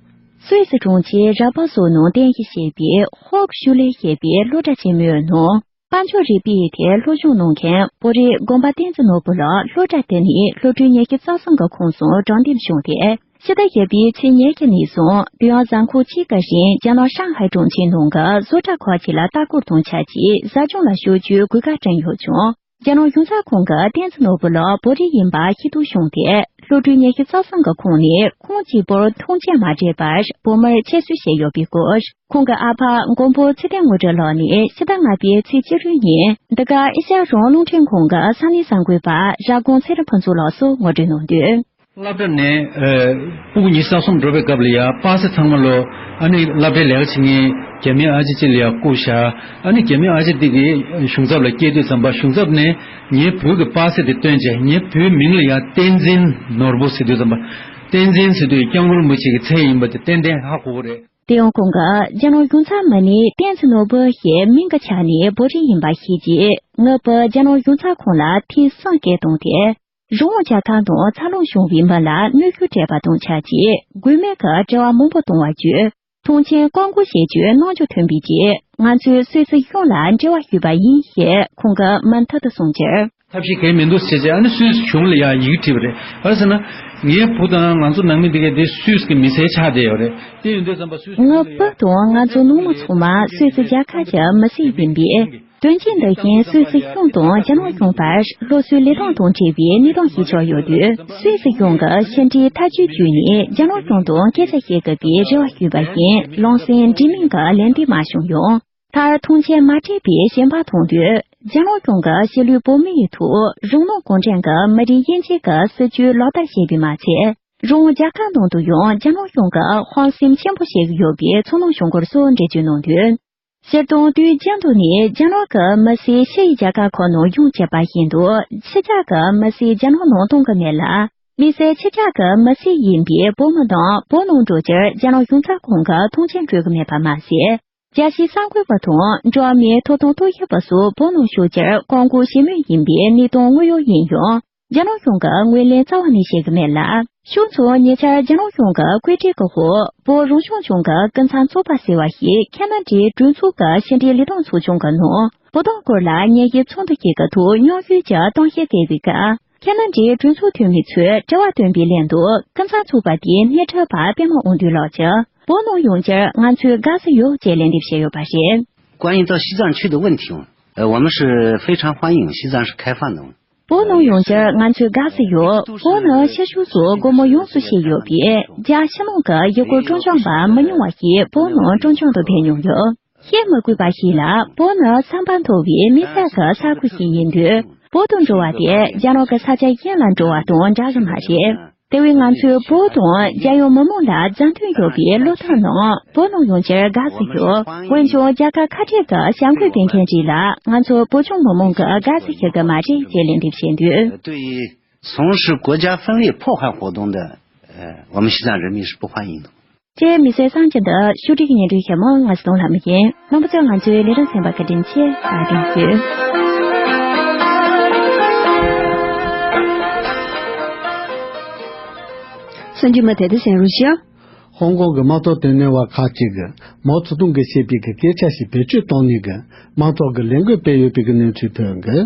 སུད་སི་གྲོང་ཁྱེར་ར་པ་སོ་ནང་རྟེན་གཞི་བྱས་པའི་ཧོག་ཤུ་ལེ་ཞེས་པའི་སློབ་གྲྭ་ཆེན་མོའི་ནང་དཔལ་འབྱོར་རིག་པའི་ཐད་སློབ་སྦྱོང་གནང་མཁན་བོད་རིགས་དགོན་པ་བསྟན་འཛིན་ནོར་བུ་ལགས་སློབ་གྲྭ་དེ་ནས་སློབ་ཕྲུག་ཉི་ཤུ་རྩ་གསུམ་གྱི་ཁོངས་སུ་དྲང་འདེམས་བྱུང་སྟེ། ཕྱི་ཟླ་བཞི་པའི་ཚེས་ཉེར་གཅིག་ཉིན་བཟུང་ཏུན་ཧོང་གཟའ་འཁོར་གཅིག་ཀྱི་རིང་རྒྱ་ནག་ཧྲང་ཧའེ་གྲོང་ཁྱེར་ནང་གི་བཟོ་གྲྭ་ཁག་ཅིག་ལ་ལྟ་སྐོར་དང་ཆབས་ཅིག་ཟབ་སྦྱོང་ལ་ཞུགས་རྒྱུའི་གོ་སྐབས་བསྐྲུན་ཡོད་བྱུང་། རྒྱ་ནག་གཞུང་ཚབ་ཁང་གིས་བསྟན་འཛིན་ནོར་བུ་ལགས་བོད་རིགས་ཡིན་པ་ཤེས་རྟོགས་བྱུང་སྟེ། སློབ་ཕྲུག་ཉི་ཤུ་རྩ་གསུམ་གྱི་ཁོངས་ནས་ཁོང་གཅིག་པུར་ཐོངས་མཆན་མ་སྤྲད་པར་བོད་མིར་ཁྱད་གསོད་བྱས་ཡོད་པའི་སྐོར། ཁོང་གི་ཨ་ཕ་མགོན་པོ་ཚེ་བརྟན་དངོས་གྲུབ་ལགས་ནས་ཕྱི་ཟླ་ལྔ་པའི་ཚེས་བཅུ་དྲུག་ཉིན་འདི་ག་ཨེ་ཤ་ཡ་རང་དབང་རླུང་འཕྲིན་ཁང་གི་ས་གནས་གསར་འགོད་པ་ར་དགོན་ཚེ་རིང་ཕུན་ཚོགས་ལགས་སུ་ངོ་སྤྲོད་གནང་དོན། སློབ་གྲྭ་ནས་ཨ་ཕྲུ་གུ་ཉི་ཤུ་རྩ་གསུམ་འགྲོ་བའི་སྐབས་ལ་ཡ་པ་སེ་ཚང་མ་ལོ། ཨ་ནི་སློབ་གྲྭའི་ལས་ཀ་བྱེད་མཁན་རྒྱ་མིའི་ཨ་ཅེ་ཅིག་ལ་ཡ་བསྐུར་བཞག་ཨ་ནི་རྒྱ་མིའི་ཨ་ཅེ་འདི་གིས་གཞུང་ཚབ་ལ་སྐྱེལ་དུས་ཙམ་པ་གཞུང་ཚབ་ནས་ངའི་བུ་གི་པ་སེ་དེ་སྟོན་བྱས། ངའི་བུའི་མིང་ལ་ཡ་བསྟན་འཛིན་ནོར་བུ་ཟེར་དུས་ཙམ་པ། བསྟན་འཛིན་ཟེར་དུས་སྐྱབས་མགོན་རིན་པོ་ཆེ་གི་མཚན་ཡིན་པ་དེ་ཏན་ཏན་ཧ་གོ་གི་རེད། དེ་ཡང་ཁོང་གིས་རྒྱ་ནག་གཞུང་ཚབ་མི་སྣས་བསྟན་འཛིན་ནོར་བུ་ཞེས་མིང་གི་ཆ་ནས་འབོད་རིན་ཡིན་པ་ཤེས་རྗེས། ངའི་བུ་རྒྱ་ནག་གཞུང་ཚབ་ཁང་ལ་ཐེངས་གསུམ་སྐད་བཏང་སྟེ། རང་དབང་རྒྱལ་ཁབ་ནང་འཚར་ལོངས་བྱུང་བའི་མི་ལ་གནོན་ཤུགས་སྤྲད་པ་དང་ཆབས་ཅིག་དགོས་མེད་ཀྱི་དྲི་བ་མང་པོ་གཏོང་བ་བརྒྱུད། མཐོང་མཆན་བཀག་འགོག་བྱེད་རྒྱུའི་གནང་ཕྱོགས་ཐོན་པའི་རྗེས། ང་ཚོས་སུད་སི་གཞུང་ལ་འབྲེལ་བ་ཞུས་པ་ཡིན་ཞེས་ཁོང་གིས་མུ་མཐུད་དུ་གསུངས་ཕྱིར། ཐབས་ཤེས་གང་ཡང་མི་འདུག་ཟེར་བྱས། ཨ་ནི་སུད་སི་གཞུང་ལ་ཡང་ཡི་གེ་བྲིས་པ་རེད། ག་རེ་ཟེར་ན། ངའི་བུ་དང་ང་ཚོ་ནང་མི་འདི་གས་དེ་སུད་སི་གི་མི་སེར་ཆགས་བསྡད་ཡོད་རེད། དེ་ཡིན་དུས་ཙམ་པ་སུད་སི་ངའི་གཞུང་ལ་བུ་ཡང་དང་ང་ཚོ་ནང་མི་ཚང་མ་སུད་སི་རྒྱལ་ཁབ་ཀྱི་མི་སེར་ཡིན་པས། དོན་རྐྱེན་འདི་བཞིན་སུད་སི་གཞུང་དང་རྒྱ་ནག་གཞུང་བར་སློབ་གསོའི་ལས་དོན་དང་འབྲེལ་བའི་གནས་སྟངས་ཤིག་ཆགས་ཡོད་དུས། སུད་སི་གཞུང་གིས་ཕྱི་འབྲེལ་ཐག་གཅོད་བརྒྱུད་ནས་རྒྱ་ནག་གཞུང་དང་སྐད་ཆ་བཤད་དགོས་པའི་རེ་བ་ཞུས་པ་བཞིན། ལམ་སེང་འབྲེལ་མིན་གྱི་ལན་འདེབས་མ་བྱུང་ཡང་། མཐར་མཐོང་མཆན་མ་སྤྲད་པའི་ཞེན་པ་མཐོང་དུས། རྒྱ་ནག་གཞུང་གིས་ཕྱི་ལུས་བོད་མིའི་ཐོག་རང་དབང་གུང་ཁྲན་གྱི་མི་རིགས་དབྱེ་འབྱེད་ཀྱི་སྲིད་བྱུས་ལག་བསྟར་བྱེད་པས་མ་ཚད། རང་དབང་རྒྱལ་ཁབ་ནང་དུ་ཡང་རྒྱ་ནག་གཞུང་གིས་དཔང་སེམས་ཆེན་པོ་བྱེད་ཀྱི་ཡོད་པའི་ཚོར་སྣང་བྱུང་སྐོར་སོགས་འགྲེལ་བརྗོད་གནང་དོན། སྤྱིར་བཏང་དུས་རྒྱུན་དུ་ནས་རྒྱ་ནག་གི་མི་སེར་ཕྱི་ཡི་རྒྱལ་ཁབ་ཁག་ནང་ཡོང་བྱེད་པ་བཞིན་དུ། ཕྱི་རྒྱལ་གྱི་མི་སེར་རྒྱ་ནག་ནང་གཏོང་གི་མེད་ལ། དམིགས་བསལ་ཕྱི་རྒྱལ་གྱི་མི་སེར་ཡིན་པའི་བོད་མི་དང་བོད་ནང་འགྲོ་རྒྱུར་རྒྱ་ནག་གཞུང་ཚབ་ཁང་གིས་མཐོང་མཆན་སྤྲོད་ཀྱི་མེད་པ་མ་ཟད། རྒྱལ་སྤྱིའི་གསར་འགོད་པ་དང་འགྲོ་བ་མིའི་ཐོབ་ཐང་རྟོག་ཞིབ་པ་སོགས་བོད་ནང་ཤོག་རྒྱུར་བཀག་འགོག་བྱེད་མུས་ཡིན་པའི་གནས་སྟངས་དངོས་ཡོད་ཡིན་ཡང་། རྒྱ་ནག་གཞུང་གིས་ངོས་ལེན་རྩ་བ་ནས་བྱེད་ཀྱི་མེད་ལ། ཕྱོགས་མཚུངས་ཉེ་ཆར་རྒྱ་ནག་གཞུང་གི་བཀོད་སྒྲིག་གི་འོག་བོད་རང་སྐྱོང་ལྗོངས་ཀྱི་ཀུན་ཚང་ཚོགས་པ་ཟེར་བ་ཞིག་ཁེ་ན་ཌའི་གྲོས་ཚོགས་ཀྱི་ཕྱི་འབྲེལ་ལས་དོན་ཚོགས་ཆུང་གི་ནང་བོད་དོན་སྐོར་ལ་ཉན་ཞིབ་ཚོགས་འདུ་ཞིག་གི་ཐོག་མཉམ་ཞུགས་ཀྱིས་གཏམ་བཤད་སྤེལ་བའི་སྐབས། ཁེ་ན་ཌའི་གྲོས་ཚོགས་འཐུས་མི་ཚོས་དྲི་བ་བཏོན་པའི་ལན་དུ། ཀུན་ཚང་ཚོགས་པ་དེའི་སྣེ་ཁྲིད་པ་པད་མ་དབང་འདུས་ལགས་ཀྱིས། བོད་ནང་ཡོང་རྒྱུར་ང་ཚོས་དགའ་བསུ་ཡོད་ཅེས་ལན་འདེབས་བྱས་ཡོད་པ་རེད། 关于到西藏去的问题，呃，我们是非常欢迎，西藏是开放的。 བོད་ནང་ཡོང་རྒྱུར་ང་ཚོས་དགའ་བསུ་ཡོད། བོད་ནི་ཤར་ཕྱོགས་སུ་སྒོ་མོ་ཡོངས་སུ་ཕྱེ་ཡོད་པས། རྒྱ་ཕྱི་ནང་གི་ཡུལ་སྐོར་སྤྲོ་འཆམ་པ་མི་ཉུང་བ་ཞིག་བོད་ནང་སྤྲོ་འཆམ་དུ་ཕེབས་མྱོང་ཡོད། བཤད་མི་དགོས་པ་ཞིག་ལ། བོད་ནི་བསམ་པ་མཐོ་བའི་དམིགས་བསལ་གྱི་ས་ཁུལ་ཞིག་ཡིན་དུས། བོད་དུ་འགྲོ་བ་དེ་རྒྱ་ནག་གི་ས་ཆ་གཞན་ལ་འགྲོ་བ་དང་འདྲ་གི་མ་རེད། དེ་བས་ང་ཚོས་བོད་དང་རྒྱལ་ཡོངས་མི་མང་ལ་མཛའ་མཐུན་ཡོད་པའི་བློ་ཐབས་ནང་བོད་ནང་ཡོང་རྒྱུར་དགའ་བསུ་ཡོད། འོན་ཀྱང་རྒྱལ་ཁབ་ཁ་བྲལ་གྱི་བྱ་འགུལ་སྤེལ་མཁན་རིགས་ལ་ང་ཚོ་བོད་ལྗོངས་མི་མང་གིས་དགའ་བསུ་ཞུ་གི་མ་རེད་ཅེས་ལན་འདེབས་བྱས་འདུག 对于从事国家分裂破坏活动的，呃，我们西藏人民是不欢迎的。 ཅེས་མི་སེར་གསར་འགྱུར་འདི་ཕྱོགས་སྒྲིག་གི་སྙན་སྒྲོན་ཞུ་མི་ང་ཚོ་དང་ལྷ་མོ་ཡིན། རྣམ་པ་ཚོས་ང་ཚོའི་ལས་རིམ་གསན་པར་བཀའ་དྲིན་ཆེ། བཀའ་དྲིན་ཞུ། གསར་འགྱུར་མ་དེ་དུ་གསན་རོགས་ཞུ། ཧོང་ཀོང་གི་དམངས་གཙོ་དོན་གནང་བ་ཁག་ཅིག་གིས་མའོ་ཙེ་ཏུང་གིས་བཤད་པའི་གི་སྐད་ཆ་ཞིག་བེད་སྤྱོད་གཏོང་ནས་གི་དམངས་གཙོ་གི་ལས་འགུལ་སྤེལ་ཡོད་པའི་གི་གནས་ཚུལ་ཐོན་གི།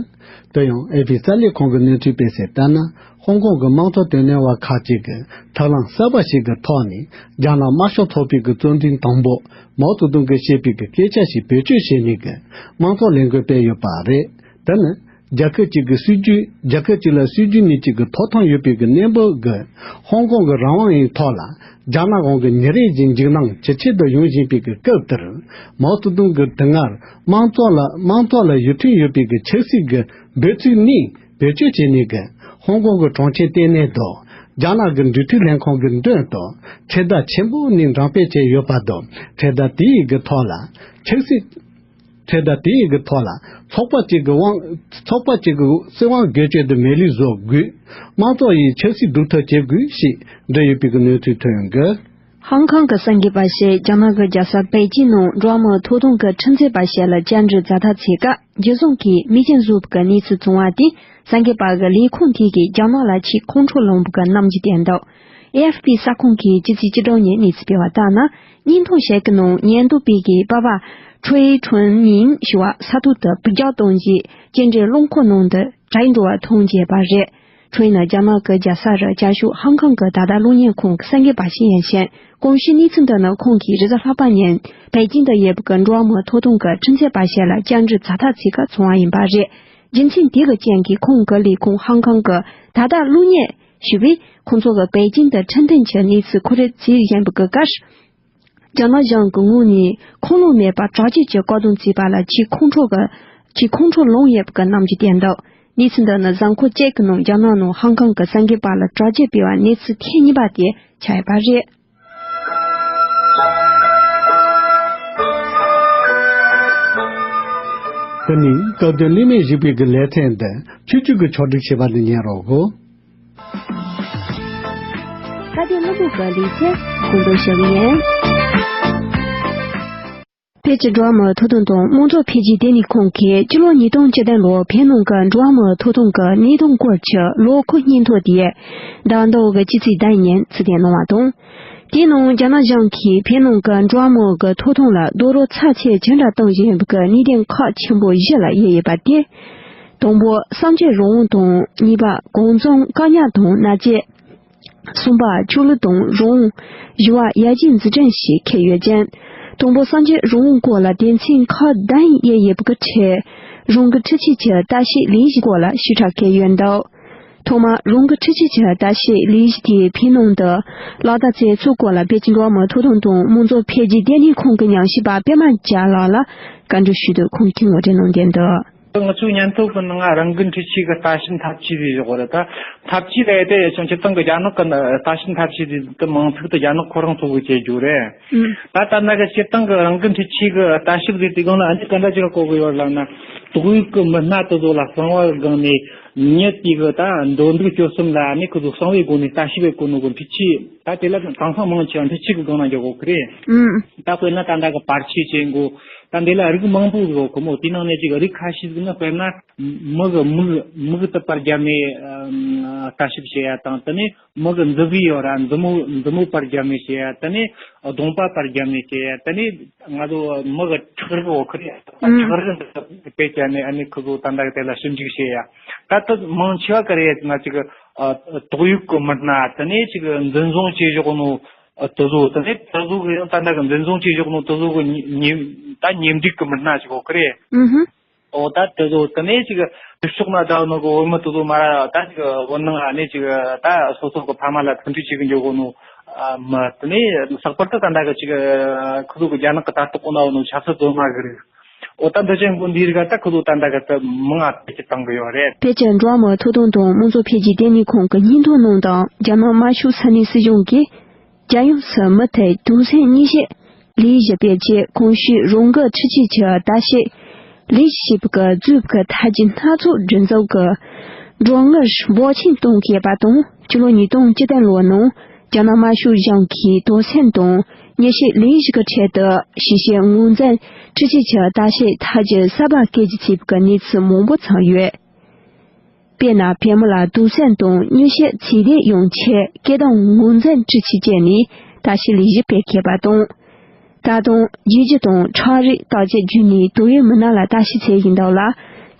དེ་ཡང་ཨེ་ཕི་གསར་ལས་ཁང་གི་གནས་ཚུལ་སྤེལ་གསལ་ལྟར་ན། ཧོང་ཀོང་གི་དམངས་གཙོ་དོན་གནང་བ་ཁག་ཅིག་གིས་ཐབས་ལམ་གསར་པ་ཞིག་གི་ཐོག་ནས་རྒྱ་ནག་དམར་ཤོག་ཚོགས་པའི་གི་གཙོ་འཛིན་དང་པོ་མའོ་ཙེ་ཏུང་གིས་བཤད་པའི་གི་སྐད་ཆ་ཞིག་བེད་སྤྱོད་བྱས་ནས་གི་དམངས་གཙོ་ལས་འགུལ་སྤེལ་ཡོད་པ་རེད། དེ་ནི། རྒྱལ་ཁབ་ཅིག་གི་སྲིད་ཇུས། རྒྱལ་ཁབ་ཅིག་ལ་སྲིད་ཇུས་ནུས་ཅིག་གི་ཐོབ་ཐང་ཡོད་པའི་གི་གནས་བབ་གི་ཧོང་ཀོང་གི་རང་དབང་ཡི་ཐོག་ལ་རྒྱ་ནག་གཞུང་གི་ཉིན་རེ་བཞིན་འཇིགས་སྣང་ཇེ་ཆེ་དུ་ཡོང་བཞིན་པའི་གི་སྐབས་དེར། མའོ་ཙེ་ཏུང་གིས་དེ་སྔར་དམངས་གཙོ་ལ་དམངས་གཙོ་ལ་ཡིད་རྟོན་ཡོད་པའི་གི་ཆབ་སྲིད་ཀྱི་འབོད་ཚིག་གཉིས་བེད་སྤྱོད་བྱས་ནས་གི་ཧོང་ཀོང་གི་གྲོང་ཁྱེར་ལྟེ་གནས་དུ་རྒྱ་ནག་གི་འབྲེལ་མཐུད་ལྷན་ཁང་གི་མདུན་དུ་ཁྲལ་བརྡ་ཆེན་པོ་ནས་འགྲེམས་སྤེལ་བྱས་ཡོད་པ་དང་། ཁྲལ་བརྡ་དེའི་གི་ཐོག་ལ་ཆབ་སྲིད། ཁྲལ་བརྡ་དེའི་གི་ཐོག་ལ་ཚོགས་པ་གཅིག་གི་དབང་། ཚོགས་པ་གཅིག་གི་སྲིད་དབང་སྒེར་གཅོད་དུ་མེད་ལུགས་བཟོ་དགོས། དམངས་གཙོ་ཡི་ཆབ་སྲིད་སྒྲུབ་ཐབས་བྱེད་དགོས་ཞེས་འབྲི་ཡོད་པའི་གི་གནས་ཚུལ་ཐོན་གི། ཧང་ཀང་གི་གསར་འགོད་པ་ཞིག་རྒྱ་ནག་གི་རྒྱལ་ས་པེ་ཅིན་ནང་འགྲོ་བ་མིའི་ཐོབ་ཐང་གི་ཁྲིམས་རྩོད་པ་ཞིག་ལ་བཅར་འདྲི་མཛད་ཐབས་བྱེད་སྐབས། རྒྱུ་གཟུངས་ཀྱིས་མིག་རྒྱན་བཟོས་པའི་གནས་ཚུལ་བྱུང་བ་དེས། གསར་འགོད་པ་གི་ལས་ཁུངས་དེ་གིས་རྒྱ་ནག་ལ་ཆེས་ཁོང་ཁྲོ་ལངས་པའི་གནམ་གྱི་སྟོན་ཐོག་ཨེ་ཨེཕ་པི་གསར་ཁང་གིས་ཕྱི་ཚེས་བཅུ་དྲུག་ཉིན་གནས་ཚུལ་སྤེལ་བ་ལྟར་ན། བརྙན་ཐུང་ཞིག་གི་ནང་ཉེན་རྟོག་པས་ཀྱིས་པ་ཕ་ཁྲུའེ་ཁྲུན་ཉིན་ཞུ་བ་ས་ཐོག་ཏུ་སྤུར་རྒྱག་གཏོང་རྗེས། སྐྱེལ་འདྲེན་རླངས་འཁོར་ནང་དུ་བྲོས་འགྲོ་བ་མཐོང་རྒྱུ་ཡོད་པ་རེད། ཁྲུའེ་ནི་རྒྱ་ནག་གི་རྒྱལ་ས་རུ་བཅའ་བཞུགས་ཧང་ཀང་གི་ད་ལྟ་གློག་བརྙན་ཁང་གི་གསར་འགོད་པ་ཞིག་ཡིན་ཞིང་། གོང་ཞུས་གནས་ཚུལ་འདི་ནི་ཁོང་གིས་རེས་གཟའ་ལྷག་པ་ཉིན་པེ་ཅིན་དུ་ཡོད་པའི་འགྲོ་བ་མིའི་ཐོབ་ཐང་གི་ཁྲིམས་རྩོད་པ་ཞིག་ལ་བཅར་འདྲི་མཛད་ཐབས་བྱེད་སྐབས་བྱུང་བ་ཡིན་པ་རེད། རྒྱུ་མཚན་དེ་གི་རྐྱེན་གྱིས་ཁོང་གི་ལས་ཁུངས་ཧང་ཀང་གི་ད་ལྟ་གློག་བརྙན་ཞུ་བས། ཁོང་ཚོ་གིས་པེ་ཅིན་དུ་འཕྲོད་བསྟེན་གྱི་གནས་ཚུལ་ཁོ་རེ་བྱེད་བཞིན་པའི་སྐབས། རྒྱ་ནག་གཞུང་གི་ངོས་ནས་ཁུངས་ལུང་མེད་པར་དྲག་སྤྱོད་ཀྱི་བཀག་སྡོམ་བྱས་པ་ལ་ཆེས་ཁོང་ཁྲོ་གི། ཆེས་ཁོང་ཁྲོ་ལངས་ཡོད་པའི་གནམ་གྱི་སྟོན་ཐོག་གནས་ཚུལ་འདི་ནི་གཟའ་འཁོར་གཅིག་གི་ནང་རྒྱ་ནག་ནང་ཧང་ཀང་གི་གསར་འགོད་པ་ལ་དྲག་སྤྱོད་སྤེལ་བ་གནས་ཚུལ་ཐེངས་གཉིས་པ་དེ་ཆགས་ཡོད་པ་རེད། དེ་ནས་སྐབས་དོན་གླེང་མོལ་ཞུས་པའི་གི་ལེ་ཚན་འདི་ཆུ་ཆུ་གི་ཕྱོགས་སྒྲིག་བྱས་པ་འདི་ཉན་རོགས་གོ། ཁ་བརྡའི་གློ་བུར་གྱི་ལེ་ཚན་གོ་འདོན་ཞུ་གི་ཡིན། བོད་ཀྱི་འགྲོ་བ་མིའི་ཐོབ་ཐང་དང་དམངས་གཙོ་འཕེལ་རྒྱས་ལྟེ་གནས་ཁང་གིས་སྤྱི་ལོ་ཉིས་སྟོང་བཅུ་བདུན་ལོར་བོད་ནང་གི་འགྲོ་བ་མིའི་ཐོབ་ཐང་གི་གནད་དོན་སྐོར་གྱི་ལོ་འཁོར་སྙིང་ཐོ་དེ་ཟླ་འདིའི་སྤྱི་ཚེས་ཟླ་ཉིན་ཚུལ་བསྟན་གནང་བ་དང་། དེའི་ནང་རྒྱ་ནག་གཞུང་གིས་བོད་ནང་གི་འགྲོ་བ་མིའི་ཐོབ་ཐང་ལ་རྡོག་རོལ་ཚབས་ཆེ་ཇི་འདྲ་གཏོང་བཞིན་པའི་གནད་དོན་ཁག་ཆེན་པོ་བཞི་ལ་དབྱེ་ཡོད་པ་སྟེ། དང་པོ་གསུམ་བཅད་རང་དབང་དང་། གཉིས་པ་གང་འཚམ་བཀག་ཉར་དང་མནར་གཅོད། གསུམ་པ་ཆོས་ལུགས་དང་རང་དབང། བཞི་པ་ཡར་རྒྱས་འཛུགས་སྐྲུན་ཞེས་འཁོད་ཡོད་ཅིང་། དང་པོ་གསུམ་བཅད་རང་དབང་སྐོར་ལ་སྡེ་ཚན་ཁག་བདུན་དབྱེ་ཡོད་པའི་ཁྲོད། རང་གི་འཕྲུལ་ཆས་ཀྱི་ལྟ་བཤལ་ལས་གཞི་སྐོར་ལ་ཞིབ་ཕྲ་འཁོད་ཡོད་འདུག་ཐོག་མར་རང་གི་འཕྲུལ་ཆས་ཀྱི་ལྟ་བཤལ་ལས་གཞི་དེའི་ཕན་ནུས་དང་ལག་བསྟར་བྱེད་ཚུལ་སྐོར་ལ་བོད་ཀྱི་འགྲོ་བ་མིའི་ཐོབ་ཐང་དང་དམངས་གཙོ་འཕེལ་རྒྱས་ལྟེ་གནས་ཁང་གི་ཉམས་ཞིབ་པ་པད་མ་རྒྱལ་ལགས་ལ་བཀའ་འདྲི་ཞུས་དུས་ཁོང་གིས་ངོ་སྤྲོད་གནང་དོན་དུ། ང་ཚོའི་སྙན་ཐོ་གི་ནང་རང་གི་འཕྲུལ་ཆས་ཀྱི་ལྟ་བཤལ་འཐབ་ཇུས་ཟེར་བཞག་ཡོད་རེད། ད་འཐབ་ཇུས་ལབ་ཡ་དེ་ཡང་སྤྱིར་བཏང་གི་རྒྱ་ནག་གི་ལྟ་བཤལ་འཐབ་ཇུས་དེ་དེ་མིང་ཚིག་དེ་རྒྱ་ནག་ཁོ་རང་ཚོ་གིས་བྱེད་རྒྱུ་རེད། ཨང་། ད་ལྟ་ན་གི་སྤྱིར་བཏང་གི་རང་གི་འཕྲུལ་ཆས་ཀྱི་ལྟ་བཤལ་ཟེར་དུས་སྒང་ལ་ཨ་ནི་ག་འདྲ་ཅིག་ལ་གོ་གི་ཡོད་ལབ་ན། ཏོག་དབྱིབས་ཀྱི་མི་སྣ་དེ་ཚོ་ལ་གསང་བ་སྒང་ནས་མྱི་དེ་གི་ད་འགྲོ་འདུག་སྤྱོད་གསུམ་ལ་ཨ་ནི་ཁོ་ཚོ་གསང་བའི་སྒོ་ནས་ལྟ་ཞིབ་བྱེད་གོ་ནོ་གི་འཕྲུལ་ཆས། ད་དེ་ལ་དེང་སང་མང་ཆེ་བ་འཕྲུལ་ཆས་ཀྱི་སྒང་ལ་འཇོག་གོ་གི་རེད། ཨང་། ད་དཔེར་ན་ད་ལྟ་གི་པར་ཆས་བྱེད་འགོ། ད་འདི་ལ་རིགས་མང་པོ་ཡོད་གི་མོ། དེ་ནང་ནས་ཅིག་རིགས་ཁ་ཤས་ཟིག་ནི་དཔེར་ན་མི་གི་མིག་མིག་དེ་པར་བརྒྱབ་ནས་ཨ་ལྟ་ཞིབ་བྱེད་ཡ་དང་། དེ་ནས་མི་གི་མཛུབ་གུ་ཡོད་ར་མཛུབ་མོ་མཛུབ་མོ་པར་བརྒྱབ་ནས་བྱེད་ཡ། དེ་ནས་གདོང་པ་པར་བརྒྱབ་ནས་བྱེད་ཡ། དེ་ནས་ང་ཚོ་མི་གི་ཁྲག་རིལ་ཡོད་གི་རེད། ཨང་། ཁྲག་རིལ་འདི་དཔེ་བྱས་ནས་ཨ་ནི་ཁོ་ཚོ་ད་ལྟ་གི་དེ་ལ་ཞིབ་འཇུག་བྱེད་ཡ། ད་ལྟ་མང་ཆེ་བ་ག་རེ་ཡ་ན་ཅིག་ཨ་ཏོག་དབྱིབས་ཀྱི་མི་སྣ། དེ་ནས་ཅིག་འཛིན་བཟུང་བྱས་བཞག་ནོ་དེ་ཚོ། དེ་ནས་དེ་ཚོ་གི་ཡང་ད་ལྟ་གི་འཛིན་བཟུང་བྱས་བཞག་ནོ་དེ་ཚོ་གི་ཉེ་ཉེ་ད་ཉེ་འབྲེལ་གྱི་མི་སྣ་ཞིག་ཡོད་གི་རེད། ཨུ་ཧུ། འོ་ད་དེ་ཚོ། དེ་ནས་ཅིག་ཕྱི་ཕྱོགས་ན་བསྡད་ནོ་གི་བོད་མི་དེ་ཚོ་མར་ད་ཅིག་བོད་ནང་ཨ་ནི་ཅིག་ད་སོ་སོ་གི་ཕ་མ་ལ་མཐུན་སྒྲིལ་བྱེད་གི་འཇུག་གོ་ནོ་མི། དེ་ནས་ལྷག་པར་དུ་ད་ལྟ་གི་ཅིག་ཁོ་ཚོ་གི་རྒྱ་ནག་གི་ད་ལྟ་གོ་ན་ཡོད་ནོ་ཆབ་སྲིད་བཙོན་པ་གི་རིགས། འོ་ད་འདི་ཅན་གོ་འདི་རིགས་ད་ཁོ་ཚོ་ད་ལྟ་གི་ད་མང་ང་བེད་སྤྱོད་བཏང་གི་ཡོད་རེད། བོད་ཀྱི་འགྲོ་བ་མིའི་ཐོབ་ཐང་དང་དམངས་གཙོ་འཕེལ་རྒྱས་ལྟེ་གནས་ཁང་གི་སྙན་ཐོ་ནང་དུ། རྒྱ་ནག་དམར་ཤོག་ས་གནས་སྲིད་གཞུང་གིས་རྒྱལ་ཡོངས་སུ་མུ་མཐུད་དོགས་ཟོན་མཉེས་གཤིས་ལས་གཞི་སྤེལ་ཆེད་གོང་ཞུས་རང་འགུལ་འཕྲུལ་ཆས་ཀྱི་ལྟ་བཤལ་ལས་གཞི་ཞེས་པའི་གི་མཛོད་ཀྱི་ཐད་ཀའི་སྣ་ཚོགས་སྒྲིག་འཛུགས་ཀྱི་མགྲོན་དངུལ་འབོར་ཆེན་གཏོང་གི་ཡོད་པ་དང་། སྤྱི་ལོ་ཉིས་སྟོང་བཅུ་བདུན་ལོའི་ནང་རྒྱ་ནག་དམར་ཤོག་གཞུང་གིས་དོགས་ཟོན་དང་མཉེས་གཤིས་ལས་གཞི་གི་ཁྲོད་དུ་ཞིབ་བཤེར་ངོས་འཛིན་འཕྲུལ་ཆས་ཀྱི་ལྟ་བཤལ་ཐད་ཀའི་གསར་པ་སྐད་ཀྱི་ཚིག་གི་གནས་ཚུལ་མང་པོ་ཚང་ཡོད། དཔེར་ན། བོད་མི་ལ་དོགས་ཟོན་དང་མཉེས་གཤིས་ཚད་ལྡན་ཡོང་ཆེད་སྐད་གདངས་ངོས་འཛིན་འཕྲུལ་ཆས་སྤྱད་ནས་ལྟ་བཤལ་ལས་གཞི་སྤེལ་མཁས་པ་དང་། ད་དུང་རྒྱུ་རྒྱུ་དང་ཁྲག་རིལ་བརྟག་དཔྱད་བརྒྱུད་ནས་དོགས་ཡོད་མི་སྣ་ལ་ལྟ་ཞིབ་བྱེད་བཞིན་འདུག་ལ།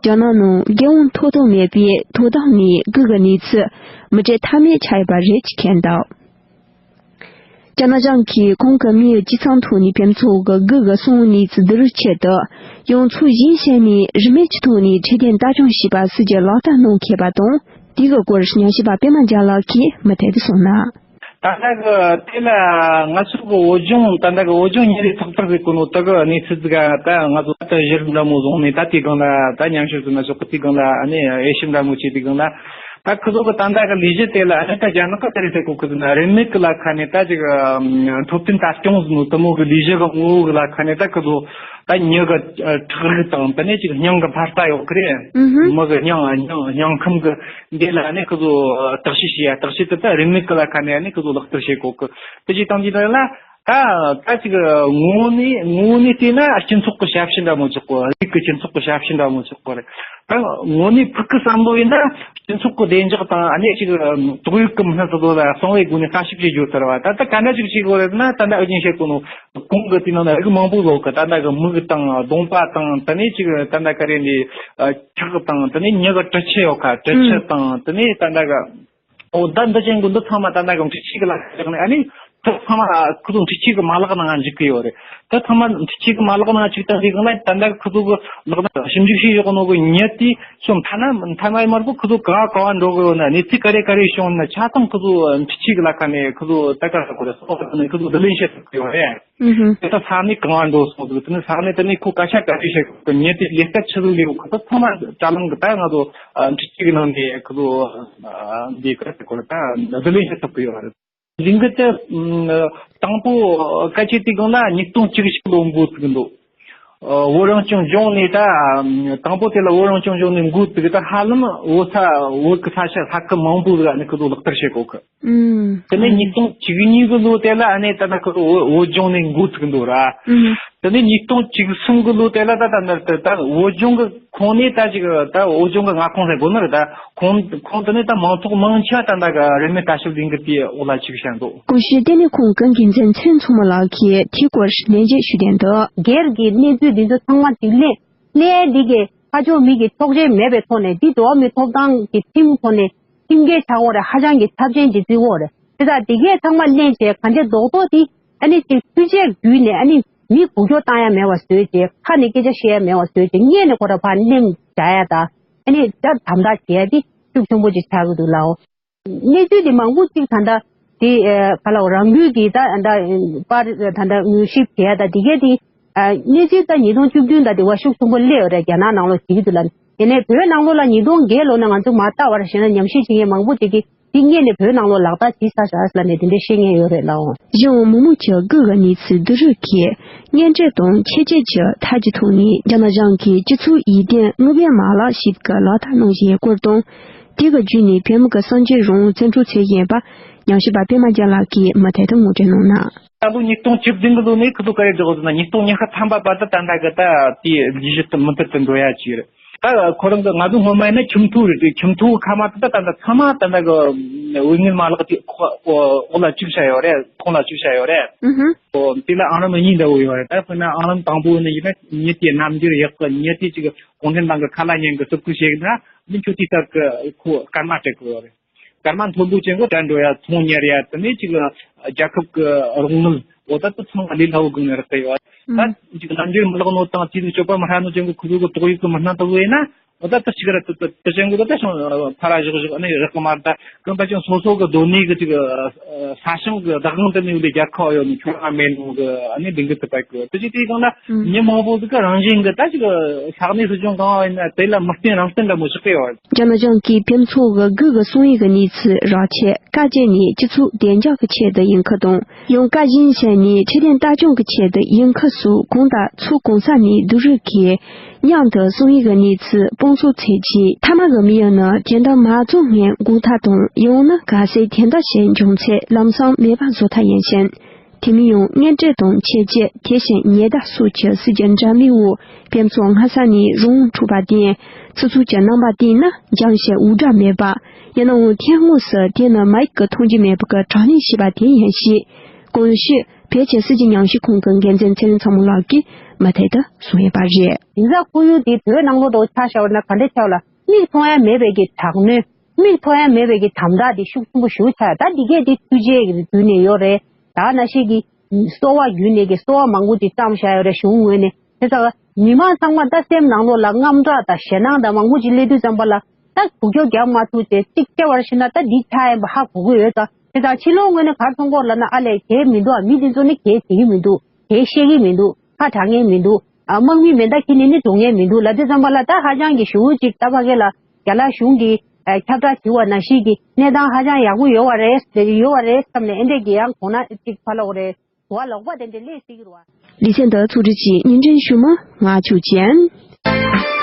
རྒྱ་ནག་ནང་རྒྱལ་ཡོངས་ཐོབ་ཐང་མེད་པའི་དོ་དམ་ནས་སྒུག་གི་གནས་ཚུལ་མི་འདྲ་མཐའ་མེད་ཆགས་ཡོད་པ་རེད་ཅེས་བཀོད་འདུག་རྒྱ་ནག་གཞུང་གིས་གོང་གི་མིའི་སྤྱི་ཚང་ཐོག་ནས་བོད་མི་ཚོ་གི་སྒུག་གི་སོང་གནས་ཚུལ་བསྡུ་རུབ་ཆེད་དུ། ཡང་ཚུལ་གཞན་བཤད་ནས་རིན་མེད་ཀྱི་ཐོག་ནས་འཕྲོད་བསྟེན་ལྟ་སྐྱོང་བྱས་པ་སོགས་ཀྱི་ལག་བསྟར་གནང་མཁས་པ་དང་། དེ་གི་སྐོར་ཉམས་ཞིབ་པ་པད་མ་རྒྱལ་ལགས་ཀྱིས་མུ་མཐུད་དུ་གསུངས་ན། ད་ལྟ་གི་དེ་ལ་ང་ཚོ་གི་བོད་ལྗོངས། ད་ལྟ་གི་བོད་ལྗོངས་ཉིན་རེའི་ཚགས་པར་ཟེར་གོ་ནོ་དེ་གི་གནས་ཚུལ་ཟིག་ག་ད་ང་ཚོ་ད་གཞི་རིམ་འདྲ་མོ་བཟུང་ནས། ད་དེའི་སྒང་ལ་ད་ཉམས་ཞིབ་ཟེར་ན་ཆོག་གི། དེའི་སྒང་ལ་ཨ་ནི་དབྱེ་ཞིབ་འདྲ་མོ་བྱས། དེའི་སྒང་ལ་ད་ཁོ་ཚོ་གི་ད་ལྟ་གི་ལས་གཞི་དེ་ལ་ཨ་ནི་ད་རྒྱ་ནག་གི་ད་རེད་ཟེར་གོ་གི་ཟེར་ན། རིན་མེད་གི་ལ་ཁ་ནས་ད་ཅིག་ཨ་འཕྲོད་བསྟེན་ལྟ་སྐྱོང་ཟེར་ནོ་དེ་མོ་གི་ལས་གཞི་གི་ངོ་བོ་གི་ལ་ཁ་ནས་ད་ཁོ་ཚོ་ད་མྱི་གི་ཁྲག་རིལ་དང་། དེ་ནས་ཅིག་སྙིང་གི་འཕར་རྩ་ཡོད་གི་རེད། ཨུ་ཧུ། མི་གི་སྙིང་སྙིང་སྙིང་ཁམས་གི་འདི་ལ་ཨ་ནི་ཁོ་ཚོ་བརྟག་དཔྱད་བྱེད་ཡ། བརྟག་དཔྱད་དེ་ད་རིན་མེད་གི་ལ་ཁ་ནས་ཨ་ནི་ཁོ་ཚོ་ལག་བསྟར་བྱེད་གོ་གི། དེ་ཅིག་བཏང་དུས་ད་ལ། ད་ད་ཅིག་ངོ་བོ་ནས་ངོ་བོ་ནས་བལྟས་ན་སྤྱི་ཚོགས་ཀྱི་ཞབས་ཕྱི་འདྲ་མོ་ཆགས་གོ། རིགས་ཀྱི་སྤྱི་ཚོགས་ཀྱི་ཞབས་ཕྱི་འདྲ་མོ་ཆགས་གོ་རེད། ད་ངོ་ནས་ཕུགས་ཀྱི་བསམ་བློ་ཡིན་ན་སྤྱི་ཚོགས་ཀྱི་བདེ་འཇགས་དང་། ཨ་ནི་ཅིག་ཏོག་དབྱིབས་ཀྱི་མི་སྣ་ཚོ་ལ་གསང་བའི་སྒོ་ནས་ལྟ་ཞིབ་བྱེད་རྒྱུ་ལྟར་བ། ད་ལྟ་ག་འདྲ་ཅིག་བྱེད་དགོས་རེད་ན། ད་ལྟ་ཨུ་རྒྱན་བཤད་གོ་ནོ་གོང་གི་དེའི་ནང་ན་རིགས་མང་པོ་ཡོད་གི། ད་ལྟ་གི་མིག་དང་གདོང་པ་དང་། དེ་ནས་ཅིག་ད་ལྟ་ག་རེ་འདི་ཁྲག་དང་། དེ་ནས་མྱི་གི་དྲི་ཆུ་ཡོད་ཁ། དྲི་ཆུ་དང་། དེ་ནས་ད་ལྟ་གི། འོ་ད་འདི་ཅན་གི་འདི་ཚང་མ་ད་ལྟ་གི་འཕྲུལ་ཆས་གི་ལ་བཞག་ནས། ཨ་ནི་དེ་ཚང་མ་ཁོ་ཚོ་འཕྲུལ་ཆས་གི་མ་ལག་ནང་འཇུག་གི་ཡོད་རེད། དེ་ཚང་མ་འཕྲུལ་ཆས་གི་མ་ལག་ནང་བཅུག་བཏང་དུས་སྒང་ལ། ད་ལྟ་ཁོ་ཚོ་གི་ལག་ན་ཞིབ་འཇུག་བྱས་ཡོད་ནོ་གི་མྱི་དེ་ཚོ་མཐའ་ན་མཐའ་མ་ཡི་མར་པོ་ཁོ་ཚོ་ག་ག་བ་འགྲོ་གི་ཡོད་ན། གནས་ཚུལ་ག་རེ་ག་རེ་བྱུང་ན། ཆ་ཚང་ཁོ་ཚོ་འཕྲུལ་ཆས་གི་ལ་ཁ་ནས་ཁོ་ཚོ་ད་ག་རེ་གོ་རེད། ཁོ་ཚོ་བསྡུ་ལེན་བྱེད་ཐུབ་ཀྱི་ཡོད་རེད། ཨུ་ཧུ། དེ་ད་ས་གནས་གང་ང་འགྲོ་སོང་ཟིག་དེ་ནས་ས་གནས་དེ་ནས་ཁོ་སྐད་ཆ་ག་རེ་བཤད་གི། མྱི་དེ་ལས་ཀ་ཆི་ཟིག་ལས་གི། ཁོ་ཚོ་ཚང་མ་དྲ་ལམ་གི་ད་ང་ཚོ་འཕྲུལ་ཆས་གི་ནང་ནས་ཁོ་ཚོ་འདི་ག་རེ་ཟེར་དགོས་རེད། ད་བསྡུ་ལེན་བྱེད་ཐུབ་ཀྱི་ཡོད་རེད། རིང་གི་དེ་དང་པོ་སྐད་ཆ་དེ་སྒང་ལ་ཉིས་སྟོང་བཅུ་གཅིག་ལོ་འགོ་ཚུགས་འདུག་ཨ། བོད་རང་སྐྱོང་ལྗོངས་ནས་ད་དང་པོ་དེ་ལ་བོད་རང་སྐྱོང་ལྗོངས་ནས་འགོ་བཙུགས། ད་ཧ་ལམ་བོད་ས་བོད་ཀྱི་ས་ཆ་ས་ཁུལ་མང་པོ་ཟིག་ནས་ཁོ་ཚོ་ལག་བསྟར་བྱེད་གོ་གི། ཨུམ། དེ་ནས་ཉིས་སྟོང་བཅུ་གཉིས་གི་ལོ་དེ་ལ་ཨ་ནི་ད་ནི་ཁོ་ཚོ་བོད་བོད་ལྗོངས་ནས་འགོ་བཙུགས་འདུག་ར། ཨུམ། དེ་ནས་ཉིས་སྟོང་བཅུ་གསུམ་གི་ལོ་དེ་ལ་ད་ད་ནི་ད་ད་བོད་ལྗོངས་གི་ཁོངས་ནས་ད་ཅིག་ད་བོད་ལྗོངས་གི་མངའ་ཁོངས་ཟེར་དགོས་ནི་རེད། ད་ཁོངས་ཁོངས་དེ་ནས་ད་མང་ཚོགས་མང་ཆེ་བ་ད་ད་གི་རིན་མེད་ལྟ་ཞིབ་ལས་འགུལ་དེའི་འོག་ལ་ཅིག་བྱས་འདུག། ཀུ་ཤུ་ལྟེ་གནས་ཁང་གི་འགན་འཛིན་ཚེ་རིང་མཚོ་མོ་ལགས་ཀྱིས་དེའི་སྐོར་ལན་འདེབས་ཞུས་བསྡད་འདུག། སྒེར་གྱི་གནས་ཚུལ་འདི་ཚོ་ཚང་མ་དེ་ལས་ལས་འདི་གི་ཁ་ཕྱོགས་མི་གི་ཆོག་མཆན་མེད་པའི་ཐོག་ནས་འདི་འགྲོ་བ་མིའི་ཐོབ་ཐང་གི་ཁྲིམས་ཐོག་ནས་ཁྲིམས་འགལ་ཆགས་ཡོད་རེད། ཧ་ཅང་གི་ཚབས་ཆེན་གྱི་རྩིས་འོག་རེད། དེ་དག་དེ་གས་ཚང་མ་གླེང་བྱས་གང་ཅི་རྡོག་རྡོག་དེ་ཨ་ནི་ཅིག་འཕྲུལ་ཆས་བརྒྱུད་ནས་ཨ་ནི་མི་འགུལ་སྐྱོད་བཏང་ཡ་མེད་པ་བཟོས་བྱས། ཁ་ནས་སྐད་ཆ་བཤད་ཡ་མེད་པ་བཟོས་བྱས། སྔོན་ནས་ཁོ་ར་ཕར་གླེང་བྱ་ཡ་དང་ཨ་ནི་ད་དམ་དྲག་བྱས་ཏེ་ཤུགས་ཆེན་པོ་ཅིག་ཆགས་ཀྱི་འདུག་ལགས། གནས་ཚུལ་དེ་མང་པོ་ཅིག་ད་ལྟ་དེ་ཨ་ག་ལ་རང་འགུལ་གྱིས་ད་ད་པར་ད་ལྟ་མྱུལ་ཞིབ་བྱས་ཡ་ད་དེ་གས་དེ་ཨ་གནས་ཚུལ་ད་ཉིས་སྟོང་བཅུ་བདུན་ད་དེ་བ་ཤུགས་ཆེན་པོ་སླེབས་ཡོད་རེད། རྒྱ་ནག་ནང་ལོགས་བྱེད་ཀྱི་འདུག་ལ། ཡིན་ནའི་བོད་ནང་ལོགས་ལ་ཉིས་སྟོང་བརྒྱད་ལོ་ནས་ང་ཚོ་མ་ལྟ་བར་བྱས་ན་ཉམས་ཞིབ་བྱེད་མཁན་མང་པོ་ཅིག་གིས་འདི་སྔོན་ནས་བོད་ནང་ལོགས་ལག་བསྟར་བྱས་ཚར་ཤག་ལབ་ནས་དེ་འདྲ་བཤད་མཁན་ཡོད་རེད་ལགས། གཞུང་མི་མང་གི་དགུ་གི་གནས་ཚུལ་བསྡུ་རུབ་ཀྱིས་སྔོན་འགྲོ་དང་ཆེད་བསྐྱོད་ཀྱི་ཐད་ཀྱི་ཐོག་ནས་རྒྱ་ནག་གཞུང་གིས་སྤྱི་ཚོགས་ཡིད་བརྟན་དངུལ་བུན་མ་ལག་ཞིབ་ཀྱི་ལག་བསྟར་གནང་བཞིན་སྐོར་དང་། དེ་གི་བརྒྱུད་ནས་བོད་མི་གི་གསར་འགྱུར་རང་དབང་རྩིས་སྤྲོད་བྱེད་བཞིན་པ་ཉམས་ཞིབ་པ་པད་མ་རྒྱལ་ལགས་ཀྱིས་མུ་མཐུད་དུ་ངོ་སྤྲོད་གནང་གནང་། ད་ལོ་ཉིས་སྟོང་བཅུ་བདུན་གི་ལོ་ནས་ཁོ་ཚོ་ག་རེ་བསྒྲགས་ཟེར་ན་ཉིས་སྟོང་ཉི་ཤུ་ཐམ་པ་བར་དུ་ད་ལྟ་གི་ད་དེའི་ལས་གཞི་དེ་མུ་མཐུད་དུ་འགྲོ་ཡ་ཅིག་རེད། ད་ཁོ་རང་གི་ང་ཚོ་སྔོན་མ་ཡིན་ན་ཁྱིམ་ཐོག་རེད། ཁྱིམ་ཐོག་ཁ་མ་ད་ད་ད་ཚང་མ་ད་ད་གི་དངུལ་བུན་མ་ལག་དེ་འོག་ལ་བཅུག་བྱ་ཡོད་རེད། ཁོང་ལ་བཅུག་བྱ་ཡོད་རེད། ཨུ་ཧུ། ཨོ་དེ་ལ་ཨང་རིམ་གཉིས་འདྲ་བོ་ཡོད་རེད། ད་དཔེར་ན་ཨང་རིམ་དང་པོ་ནི་ཡིན་ན་མྱི་དེ་རྣམ་འགྱུར་ཡག་གི། མྱི་དེ་ཅིག་གུང་ཁྲན་ཏང་གི་ཁ་ལག་ཉན་གི་རྩུབ་སྤྱོད་བྱེད་ན་ནི་ཁྱོད་དེ་ལྟར་གི་ཁོ་སྐར་མ་སྤྲད་གི་ཡོད་རེད། སྐར་མ་མཐོན་པོ་ཅན་གྱི་དགྲ་འགྲོ་ཡ། ཚོང་གཉེར་ཡ། དེ་ནས་ཅིག་རྒྱལ་ཁབ་ཀྱི་རོགས་དངུལ་འོ་ད་དུ་ཚང་མ་ལས་སླ་བོ་སྒང་ནས་རག་གི་ཡོད། ད་ཅིག་རྣམ་འགྱུར་མི་ལེགས་ནོ་དང་དེ་ནས་སྤྱོད་པ་མི་ཧྲ་ནོ་ཅན་གྱི་ཁོ་ཚོ་གི་ཏོག་དབྱིབས་ཀྱི་མི་སྣ་ལྟ་བུ་ཡིན་ན་འོ་ད་དུ་ཅིག་ར་དུ་དུ་དུ་ཅན་གྱི་ད་ད་ཤང་ཕ་ར་བཞག་བཞག་ནས་རག་གི་མ་རེད། ད་གང་ལྟར་ཀྱང་སོ་སོ་གི་སྡོད་གནས་ཀྱི་ཅིག་ས་ཞིང་གི་བདག་དབང་དུ་ནས་ལས་རྒྱལ་ཁ་ཡོད་ནས་ཁྱོད་རང་མེད་ནོ་གི་ཨ་ནི་ལས་འགུལ་དུ་བས་གི་དུ་ཅིག་དེའི་སྒང་ལ་མྱི་མང་པོ་ཟིག་གི་རང་བཞིན་གི་ད་ཅིག་ས་གནས་སྲིད་གཞུང་གང་བ་ཡིན་ན་དེ་ལ་མི་བརྟེན་རང་བརྟེན་འདྲ་མོ་ཞིག་གི་ཡོད། རྒྱ་ནག་གཞུང་གིས་བོད་མི་ཚོ་གི་དགུ་གི་གསང་ཡིག་གི་གནས་ཚུལ་རག་ཆེད་བཀའ་བརྒྱུད་ནས་སྤྱི་ཚོགས་བདེ་འཇགས་ཀྱི་ཆེད་དུ་ཡིན་ཁུལ་དང་། ཡང་བཀའ་བཞིན་བྱས་ནས་འཕྲོད་བསྟེན་ལྟ་སྐྱོང་གི་ཆེད་དུ་ཡིན་ཁུལ་སོགས་གང་ལྟར་ཚོགས་གང་ས་ནས་བསྡུ་རུབ་ཀྱིས་མཉམ་དུ་གསང་ཡིག་གི་གནས་ཚུལ་སྤང་ཚོགས་ཚེ་གྱིས་མཐའ་མ་གི་མི་ཡུལ་ནི་དེ་འདྲ་མ་རྫོགས་སྔོན་འགོག་ཐབས་དང་། ཡང་ན་གལ་སྲིད་དེ་འདྲ་ཞིག་འབྱུང་ཚེ་ལམ་སང་མེད་པ་བཟོ་ཐབས་ཡིན་ཞིང་། དེ་མིན་ཡང་སྔོན་འགྲོ་དང་ཆེད་བསྐྱོད། དེ་བཞིན་ཉེན་བརྡ་སོགས་ཀྱི་སྲིད་ཇུས་འདྲ་མིན་འོག་བོད་མི་ཚོ་སྔ་ས་ནས་རང་དབང་འཕྲོག་པར་བརྟེན། སྤྱི་ཚོགས་ཀྱི་རྣམ་པ་བལྟས་ན་འགྲམ་ཞིག་འུར་སྒྲ་མེད་པ། ཡིན་ནའང་དེ་དངོས་སུ་དེ་ནི་མ་ཡིག་གི་མཐོང་རྒྱུ་མེད་པ་གི་དྲག་གནོན་བྱས་པ་དེ་ཡིན་ཞེས། གོང་ཞུས་བོད་ཀྱི་སྲིད་ཇུས་ཉམས་ཞིབ་ཁང་གི་འགན་འཛིན་ཚེ་རིང་མཚོ་མོ་ལགས་ཀྱིས་མུ་མཐུད་དུ་གསུངས་ཡོད་པ་རེད། དེང་སང་ཁོར་ཡུག་དེ་བོད་ནང་ལོགས་དུ་ཆ་བཞག་པ་ན་ག་འདྲ་ཆགས་ལ། མིག་མཐོང་ཡ་མེད་པའི་གི་དྲག་གནོན། མིག་མཐོང་ཡ་མེད་པའི་གི་དམ་དྲག་དེ་ཤུགས་ཆེན་པོ་ཞེ་པོ་ཆགས། ད་འདི་གས་དེ་འཕྲུལ་ཆས་ཀྱི་བརྒྱུད་ནས་ཡོད་རེད། ད་ནང་བཞིན་གྱི་གསོ་བ་བརྒྱུད་ནས་ཀྱི་གསོ་བ་མང་པོ་ཅིག་བཀྲམ་བཞག་ཡོད་རེད་གཞུང་ངོས་ནས། དེ་ཙང་མི་མང་ཚང་མ་ད་སེམས་ནང་ལོགས་ལ་དངངས་སྐྲག་དང་ཞེད་སྣང་དང་མང་པོ་ཅིག་སླེབས་དུས་ཙམ་པ་ལ། ད་འགུལ་སྐྱོད་རྒྱག་མ་ཐུབ་བྱས་གཅིག་སྐྱེ་བར་ཤི་ན་ད་འདི་ཆགས་ཡིན་པ་ཧ་གོ་གི་ཡོད་ཙང་། དེ་ཙང་ཕྱི་ལོགས་ངོས་ནས་ག་རེ་མཐོང་གི་ཡོད་ལབ་ན། ཨ་ལས་གལ་མི་འདུག་ཨ། མི་འདི་ཚོ་ནི་གལ་བྱེད་ཀྱི་མི་འདུག་གལ་བཤད་ཀྱི་མི་འདུག་ཁ་གྲག་མཁན་མི་འདུག་ཨ། དམག་མི་མེ་མདའ་འཁྱེར་ནས་ནི་འགྲོ་མཁན་མི་འདུག་ལབ་དུས་ཙམ་པ་ལ། ད་ཧ་ཅང་གི་ཞེ་པོ་ཅིག་ད་ཕ་གི་ལ་རྒྱ་ནག་གཞུང་གིས་ཨ་ཁྱབ་བསྒྲགས་བྱས་པ་ནང་བཞིན་གྱི་གནས་སྟངས་ཧ་ཅང་ཡག་པོ་ཡོད་པ་རེད། ཡོད་པ་རེད་བསམ་ནས་ཨེ་འདྲས་ཀྱི་ཡང་གོང་ན་ཅིག་ཕ་ལོག་རེད། དུ་བ་ལོག་པ་དེ་འདྲས་སླེབས་སྲིད་ཀྱི་རེད་བ། ལེ་ཚན་འདི་ཚོགས་སྒྲིག་གིས་སྙན་སྒྲོན་ཞུ་མི་ང་ཆོས་ཅན།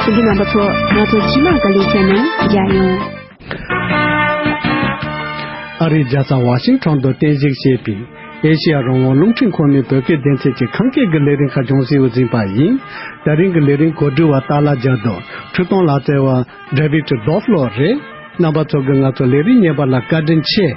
བོད་རིགས་རྣམ་པ་ཚོ་ང་ཚོ་རྗེས་མ་གི་ལེ་ཚན་ནང་མཇལ་ཡོང་། ཨ་རིའི་རྒྱལ་ས་ཝ་ཤིང་ཊོན་དུ་རྟེན་གཞི་བྱས་པའི་ཨེ་ཤེ་ཡ་རང་དབང་རླུང་འཕྲིན་ཁང་ནས་བོད་སྐད་སྡེ་ཚན་གྱི་ཁམས་སྐད་ཀྱི་ལས་རིམ་ཁག་ཅུང་ཟད་འཛིན་པ་ཡིན། དེ་རིང་གི་ལས་རིམ་གོ་སྒྲིག་པ་ཏཱ་ལ་རྒྱལ་དོན། འཕྲུལ་གཏོང་ལག་རྩལ་བ་ཌེ་བིཌ་ཌོབ་ལོ་རེད། རྣམ་པ་ཚོ་གིས་ང་ཚོ་ལས་རིམ་གཉིས་པ་ལ་བཀའ་དྲིན་ཆེ།